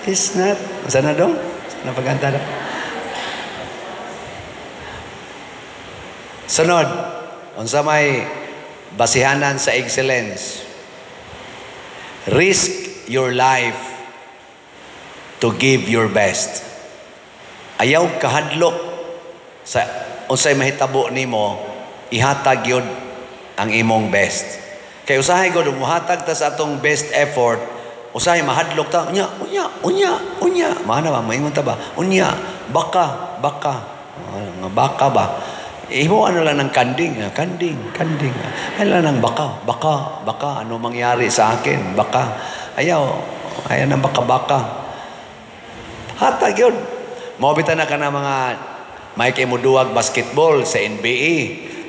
is not. Saan na dong? Saan na pagkanta na? Sunod, unsa may basihanan sa excellence. Risk your life to give your best. Ayaw kahadlok sa unsay mahitabo nimo, ihatag yun ang imong best. Kay usahay gud muhatag ta sa atong best effort, usahay mahadlok ta, unya, unya, unya, unya. Mana ba maingon ta ba? Unya, baka, baka. Nga baka ba? Imo ano lang ng kanding, kanding, kanding. Ano lang ng baka, baka, baka. Ano mangyari sa akin? Baka. Ayaw, ayaw ng baka-baka. Hatag yun. Maubita na ka na mga may kay muduwag basketball sa NBA.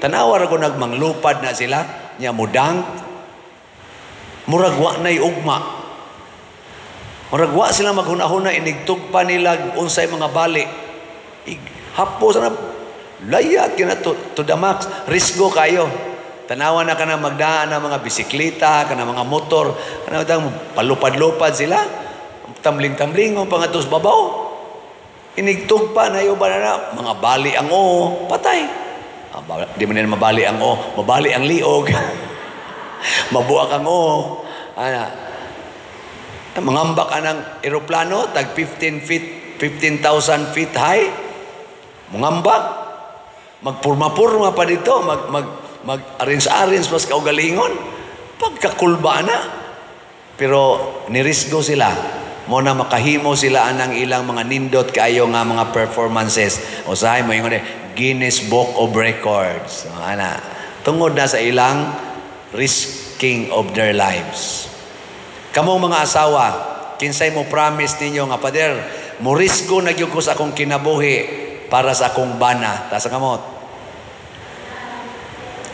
Tanawa ra ko nagmanglupad na sila. Nya mudang. Murag wa na'y ugma. Murag wa sila maghuna-huna, inigtugpa nila unsay mga bali. Hapos na layat kina to the max. Risgo kayo. Tanawa na ka na magdaan na mga bisikleta, ka na mga motor. Kana palupad-lupad sila. Tambling-tambling ang pangatos babaw. Inigtugpa na yung banana. Mga bali ang oo, patay. Di man nila mabali ang oo, mabali ang liog. Mabuak ang oo. Ana. Mangambak anang eroplano, tag 15 feet, 15,000 feet high. Mangambak. Magpurma-purma pa dito, mag-arrange-arrange mas kaugalingon. Pagkakulba na. Pero nirisgo sila. Mo na makahimo sila anang ilang mga nindot kaayo nga mga performances. Usahay mo ingon Guinness Book of Records. So, ana, tungod na sa ilang risking of their lives. Kamong mga asawa, kinsay mo promise ninyo nga pader, mo risgo na gyud ko sa akong kinabuhi para sa akong bana. Taas ang kamot.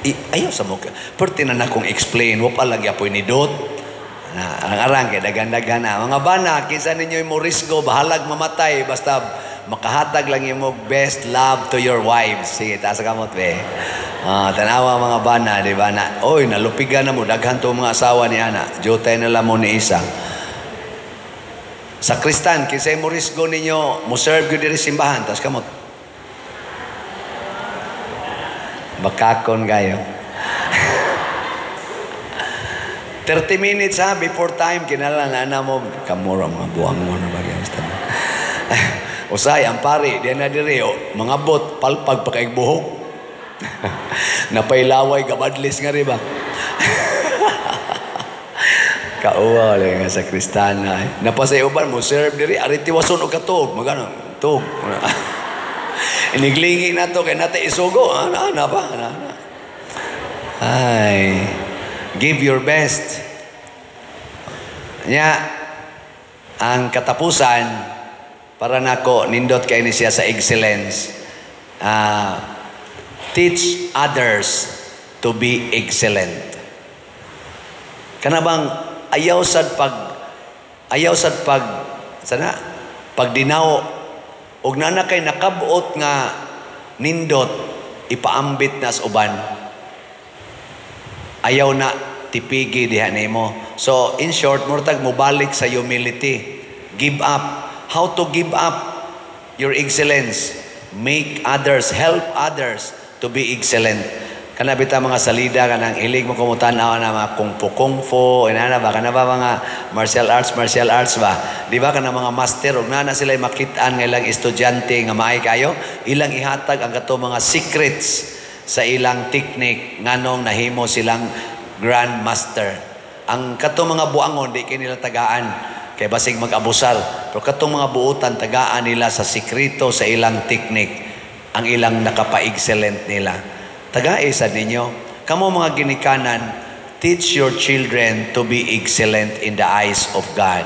Ayaw sa mo. Perti na na akong explain. Wa pa lagi apoy ni Dot. Arang-arang, kay dagan-dagan na. Mga bana, kinsa ninyo mo risgo, bahalag mamatay, basta makahatag lang yung best love to your wives. Sige, taas ang kamot, be. Tanawa mga bana, di ba? Na, oy, nalupigan na mo, daghan to mga asawa ni ana. Jutay na lang mo ni isa. Sa Kristan, kinsa mo risgo ninyo, mo serve gyud diri simbahan, taas kamot. Bakakon kayo. 30 minutes ha, before time, kinala na mo, kamura mga buwang mo na bagay. Usay, ang pari, diyan na diri, oh, mga bot, palpag, pakaigbuhok. Napailaway, gabadlis nga rin ba? Kauwa lang nga sa Kristana. Eh. Napasay uban mo serve diri ari tiwason og katuog, magano tuog. Iniglingi na to kay nate isugo, ana ana pa, ana ana. Ay, give your best. Nya ang katapusan para nako nindot kay ni siya sa excellence. Teach others to be excellent. Kana bang ayaw sad pag sana pagdinaw og nana kay nakabot nga nindot ipaambit na sa uban. Ayaw na tipigi diha nimo. So in short, murtag mobalik sa humility. Give up. How to give up your excellence? Make others, help others to be excellent. Kana bita mga salida kanang ilig mo kumutan-aw na mga kung fu kung fu inana ba kana ba mga martial arts ba, di ba kana mga master og nana sila makit-an nga ilang estudyante nga maay kayo ilang ihatag ang kato mga secrets sa ilang technique nganong nahimo silang grandmaster. Ang kato mga buangon di kay nila tagaan kay basig mag-abusar, pero katong mga buotan tagaan nila sa sekreto sa ilang technique ang ilang nakapa-excellent nila. Tagae sa ninyo. Kamo mga ginikanan, teach your children to be excellent in the eyes of God.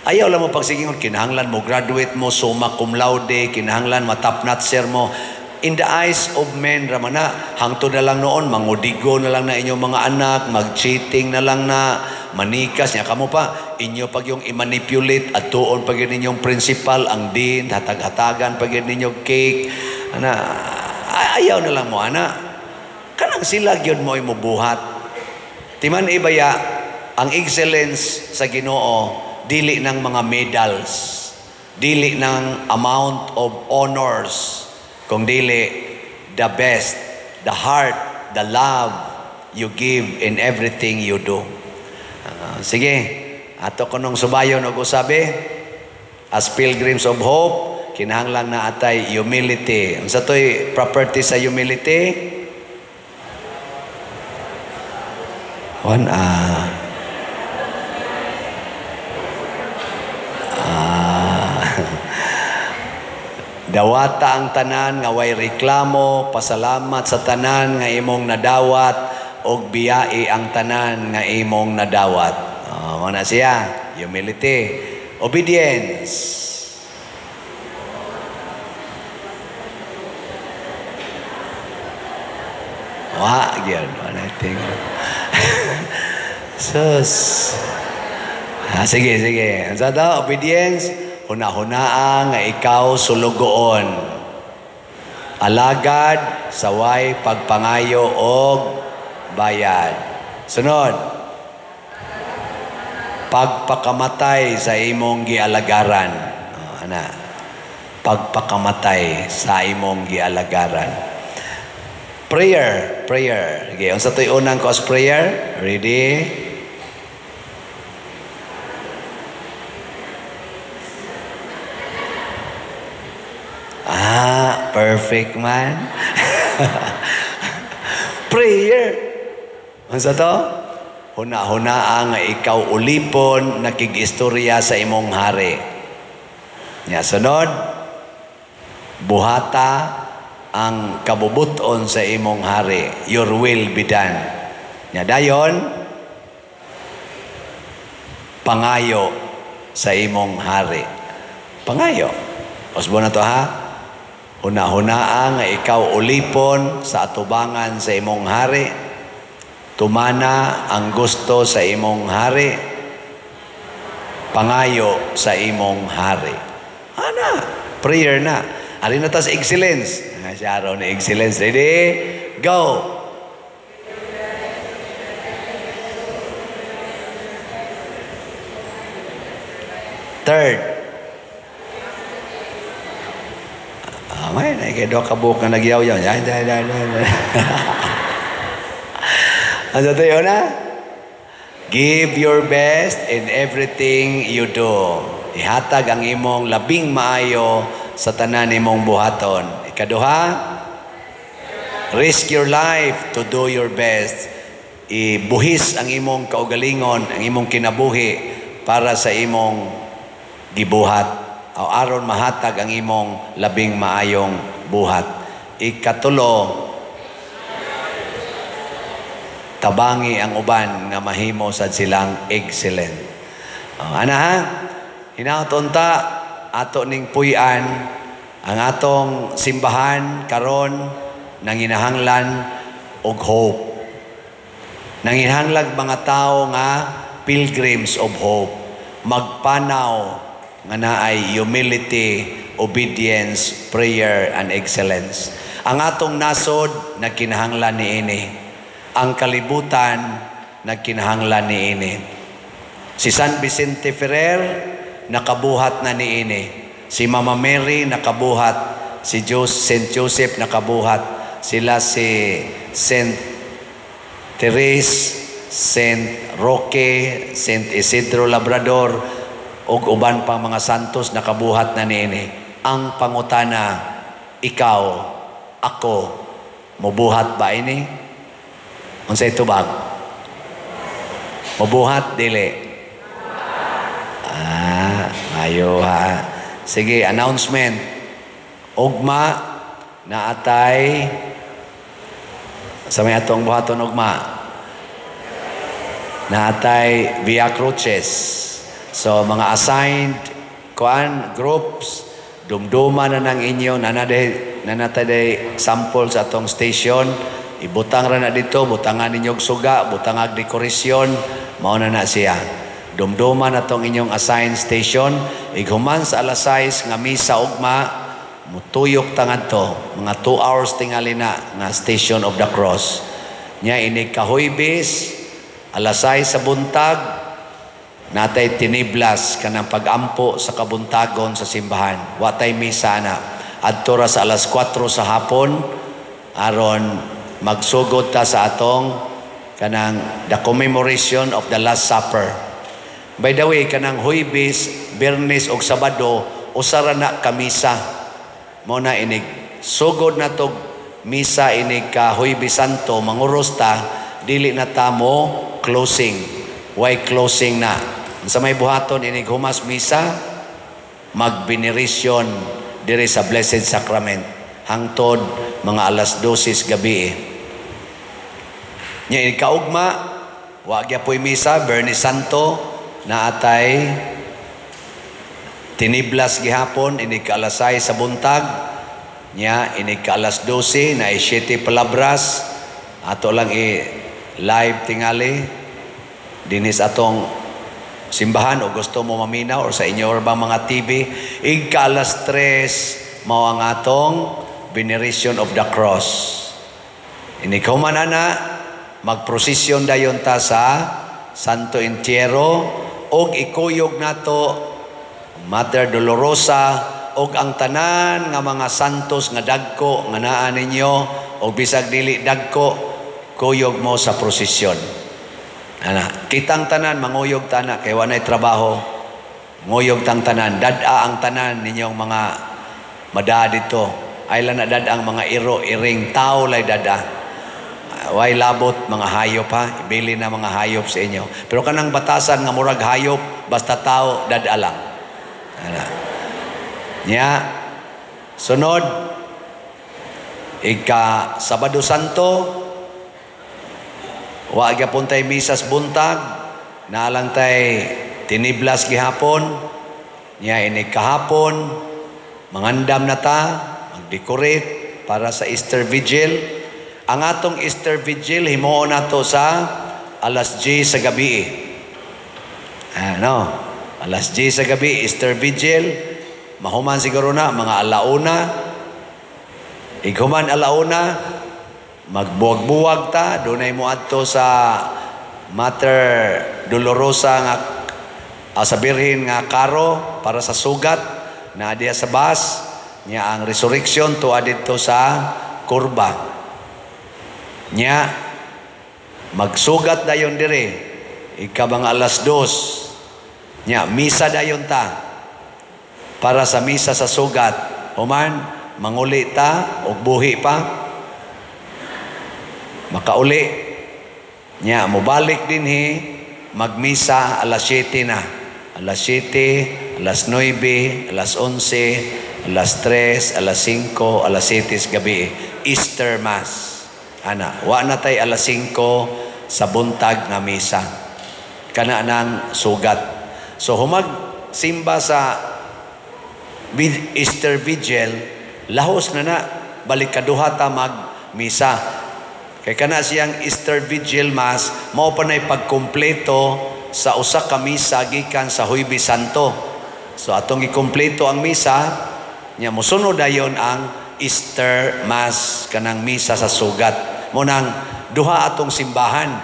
Ayaw lang mo pagsigingon, kinahanglan mo, graduate mo, summa cum laude, kinahanglan matap notcher mo. In the eyes of men, ramana, hangtod na lang noon, mangudigo na lang na inyong mga anak, mag-cheating na lang na, manikas niya. Kamo pa, inyo pag yung i-manipulate, at tuon pag yun ninyong principal, ang dean, hatag-hatagan pag yun ninyong cake, ana, ayaw na lang mo, ana. Kanang sila gyud mo imubuhat. Timan ibaya, ang excellence sa Ginoo, dili ng mga medals, dili ng amount of honors, kung dili, the best, the heart, the love you give in everything you do. Sige, ato ko nung subayon og usabi, as pilgrims of hope, kinahanglan na atay humility. Unsa toy property sa humility? One Dawata ang tanan nga way reklamo, pasalamat sa tanan nga imong nadawat og biyai ang tanan nga imong nadawat. Mao na siya, humility, obedience. Wa gyud wala ting. Sus. Sige, sige. Unsa daw obedience? Huna-hunaa nga ikaw sulugoon. Alagad saway pagpangayo og bayad. Sunod. Pagpakamatay sa imong gialagaran. Ana. Pagpakamatay sa imong gialagaran. Prayer, prayer. Okay, unsa to'y unang cause prayer? Ready? Perfect man. Prayer. Unsa to? Huna-hunaa nga ikaw ulipon nakig-istorya sa imong hari. Nya sunod, buhata ang kabubuton sa imong hari. Your will be done. Nya dayon, pangayo sa imong hari. Pangayo. Osbo na to ha? Huna-hunaa nga ikaw ulipon sa atubangan sa imong hari. Tumana ang gusto sa imong hari. Pangayo sa imong hari. Ana, prayer na. Ari na ta sa excellence. Siya araw na excellence. Ready? Go! Third. May nakikido ka buhok na nagyaw-yaw. Ano tayo na? Give your best in everything you do. Ihatag ang imong labing maayo sa tanan imong buhaton. Ikaduha, risk your life to do your best. Ibuhis ang imong kaugalingon, ang imong kinabuhi para sa imong gibuhat o aron mahatag ang imong labing maayong buhat. Ikatulo, tabangi ang uban nga mahimo sad silang excellent. O, ana ha? Hinaot unta ato ning puy-an ang atong simbahan karon nanginahanglan og hope. Nanginahanglan mga tao nga pilgrims of hope. Magpanaw nga naay humility, obedience, prayer, and excellence. Ang atong nasod nagkinahanglan niini. Ang kalibutan nagkinahanglan niini. Si San Vicente Ferrer nakabuhat na niini. Si Mama Mary nakabuhat. Si Saint Joseph nakabuhat. Sila si Saint Therese, Saint Roque, Saint Isidro Labrador, ug uban pang mga santos nakabuhat na niini. Ang pangutana, ikaw, ako, mubuhat ba ini? Unsay tubag? Mubuhat dili? Ah, ayo ha. Sige, announcement. Ugma naatay sa may atong buhaton ugma. Naatay Via Cruces. So mga assigned kuan groups, dumduma na ng inyo nanatay sample sa atong station. Ibutang ra na dito, butangan ninyo og suga, butangag dekorasyon, mao na na siya. Dumduma na tong inyong assigned station. Ighuman sa alas 6 nga misa ugma, mutuyok ta ngadto, mga 2 hours tingali na nga Station of the Cross. Nya inig kahuybis, alas 6 sa buntag, natay tiniblas kanang pagampo sa kabuntagon sa simbahan. Watay misa na. Adto ra sa alas 4 sa hapon, aron magsugod ta sa atong kanang the commemoration of the Last Supper. By the way, kanang Huybis, Biyernes og Sabado, usa ra na ka misa. Mao na inig sugod na tog misa inig ka Huybis Santo, manguros ta, dili na ta mo closing. Why closing na? Sa may buhaton inig humas misa, magbenerisyon diri sa Blessed Sacrament hangtod mga alas 12 gabi. Nya inig kaugma, wa gyapoy misa, Biyernes Santo, naatay tiniblas gihapon inig ka alas 6 sa buntag, nya inig ka alas 12 na 7 palabras, ato lang i live tingali dinis atong simbahan o gusto mo maminaw or sa inyo or bang mga TV. Ig ka alas 3 mao ang atong veneration of the cross. Inig human ana, magprosesyon dayon ta sa Santo Entierro og ikuyog nato Mater Dolorosa og ang tanan nga mga santos nga dagko nga naa ninyo og bisag dili dagko, kuyog mo sa prosesyon. Ana, kitang tanan manguyog tana kay walay trabaho. Nguyog tang tanan, dad-a ang tanan ninyong mga mada dito. Ay lang na dad ang mga iro, iring tao lay dad-a. Way labot mga hayop ha, ibili na mga hayop sa inyo. Pero kanang batasan nga murag hayop, basta tao dad-a lang. Ana. Nya sunod ika Sabado Santo, wa gyapon tay misas buntag, naalang tay tiniblas gihapon. Nya inig kahapon mangandam na ta, magdecorate para sa Easter Vigil. Ang atong Easter Vigil himuon nato sa alas 10 sa gabi. Ano? Alas 10 sa gabi, Easter Vigil. Mahuman siguro na mga alauna. Ighuman alauna, magbuwag-buwag ta, dunay mo adto sa Mater Dolorosa nga sa Birhen nga karo para sa sugat na diya sa bus. Nya ang resurrection tuwa didto sa kurba. Nya magsugat dayon dire ika mga alas 2. Nya misa dayon ta para sa misa sa sugat. Human manguli ta og buhi pa makauli. Nya mobalik dinhi, magmisa alas 7 na. Alas 7, alas 9, alas 11, alas 3, alas 5, alas 7 sa gabi. Easter Mass. Ana, wa na tay alas 5 sa buntag nga misa. Kana nang sugat. So humag simba sa Easter Vigil, lahos na na, balik kaduha ta magmisa. Kay kana siyang Easter Vigil Mass, mao pa na'y pagkumpleto sa usa ka misa gikan sa Huwebes Santo. So atong gikumpleto ang misa, nya mosunod dayon ang Easter Mass, kanang misa sa sugat. Mo nang duha atong simbahan.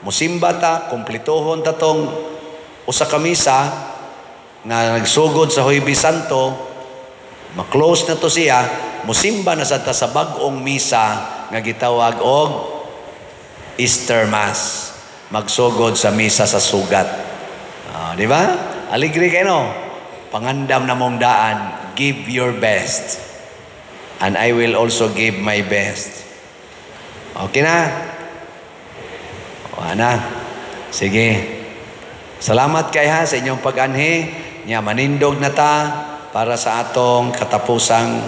Musimba ta, kumpletohon ta tong usa ka misa nga nagsugod sa Huwebes Santo, ma-close na to siya, musimba na sa ta sa bag-ong misa nga gitawag og Easter Mass. Magsugod sa misa sa sugat. Di ba? Aligre kayo, no? Pangandam na mong daan, give your best. And I will also give my best. Okay na? Wala na. Sige. Salamat kay ha sa inyong pag-anhi. Nya manindog na ta para sa atong katapusang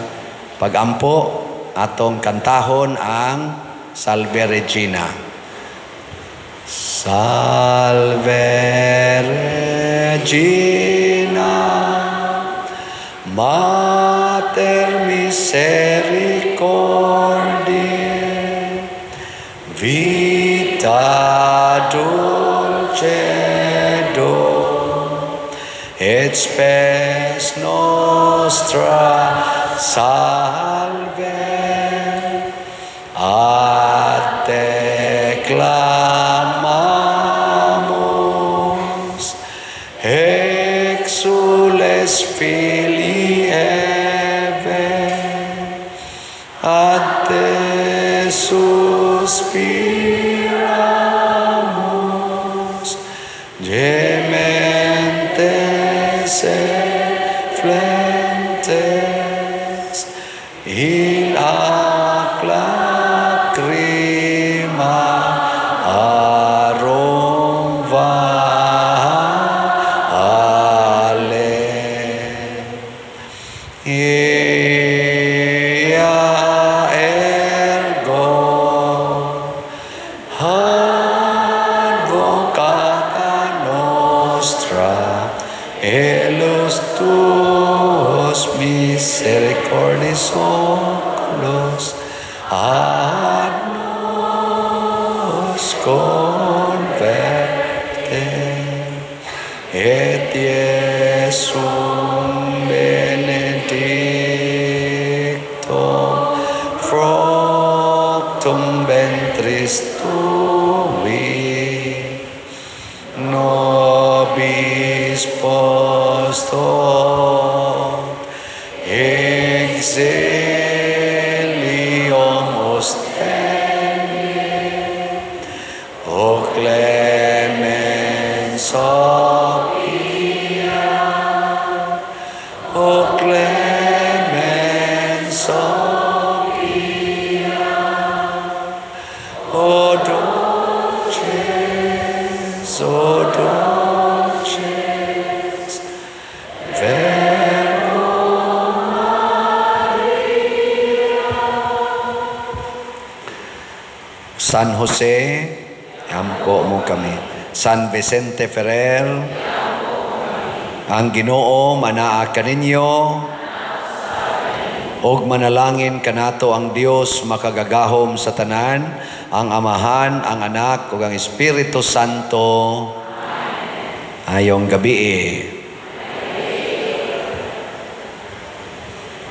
pagampo, atong kantahon ang Salve Regina. Salve Regina, Mater misericordiae, vita dulcedo, et spes nostra salve, ad te clamamus, exules filii Eve, ad te suspiramus, gementes et flentes, in ac lacrima arum vale. Ea ergo advocata nostra, elos tuos misericordis oculos ad nos converte, et Iesum benedictum fructum ventris tui nobis post hoc exilium ostende, o clemens sophia, o clemens sophia, o dulces, o dulces Verbo Maria. San Jose, ampo mo kami. San Vicente Ferrer, ang Ginoo manaa kaninyo, og manalangin kanato ang Dios makagagahom sa tanan, ang Amahan, ang Anak ug ang Espiritu Santo. Ayong gabi.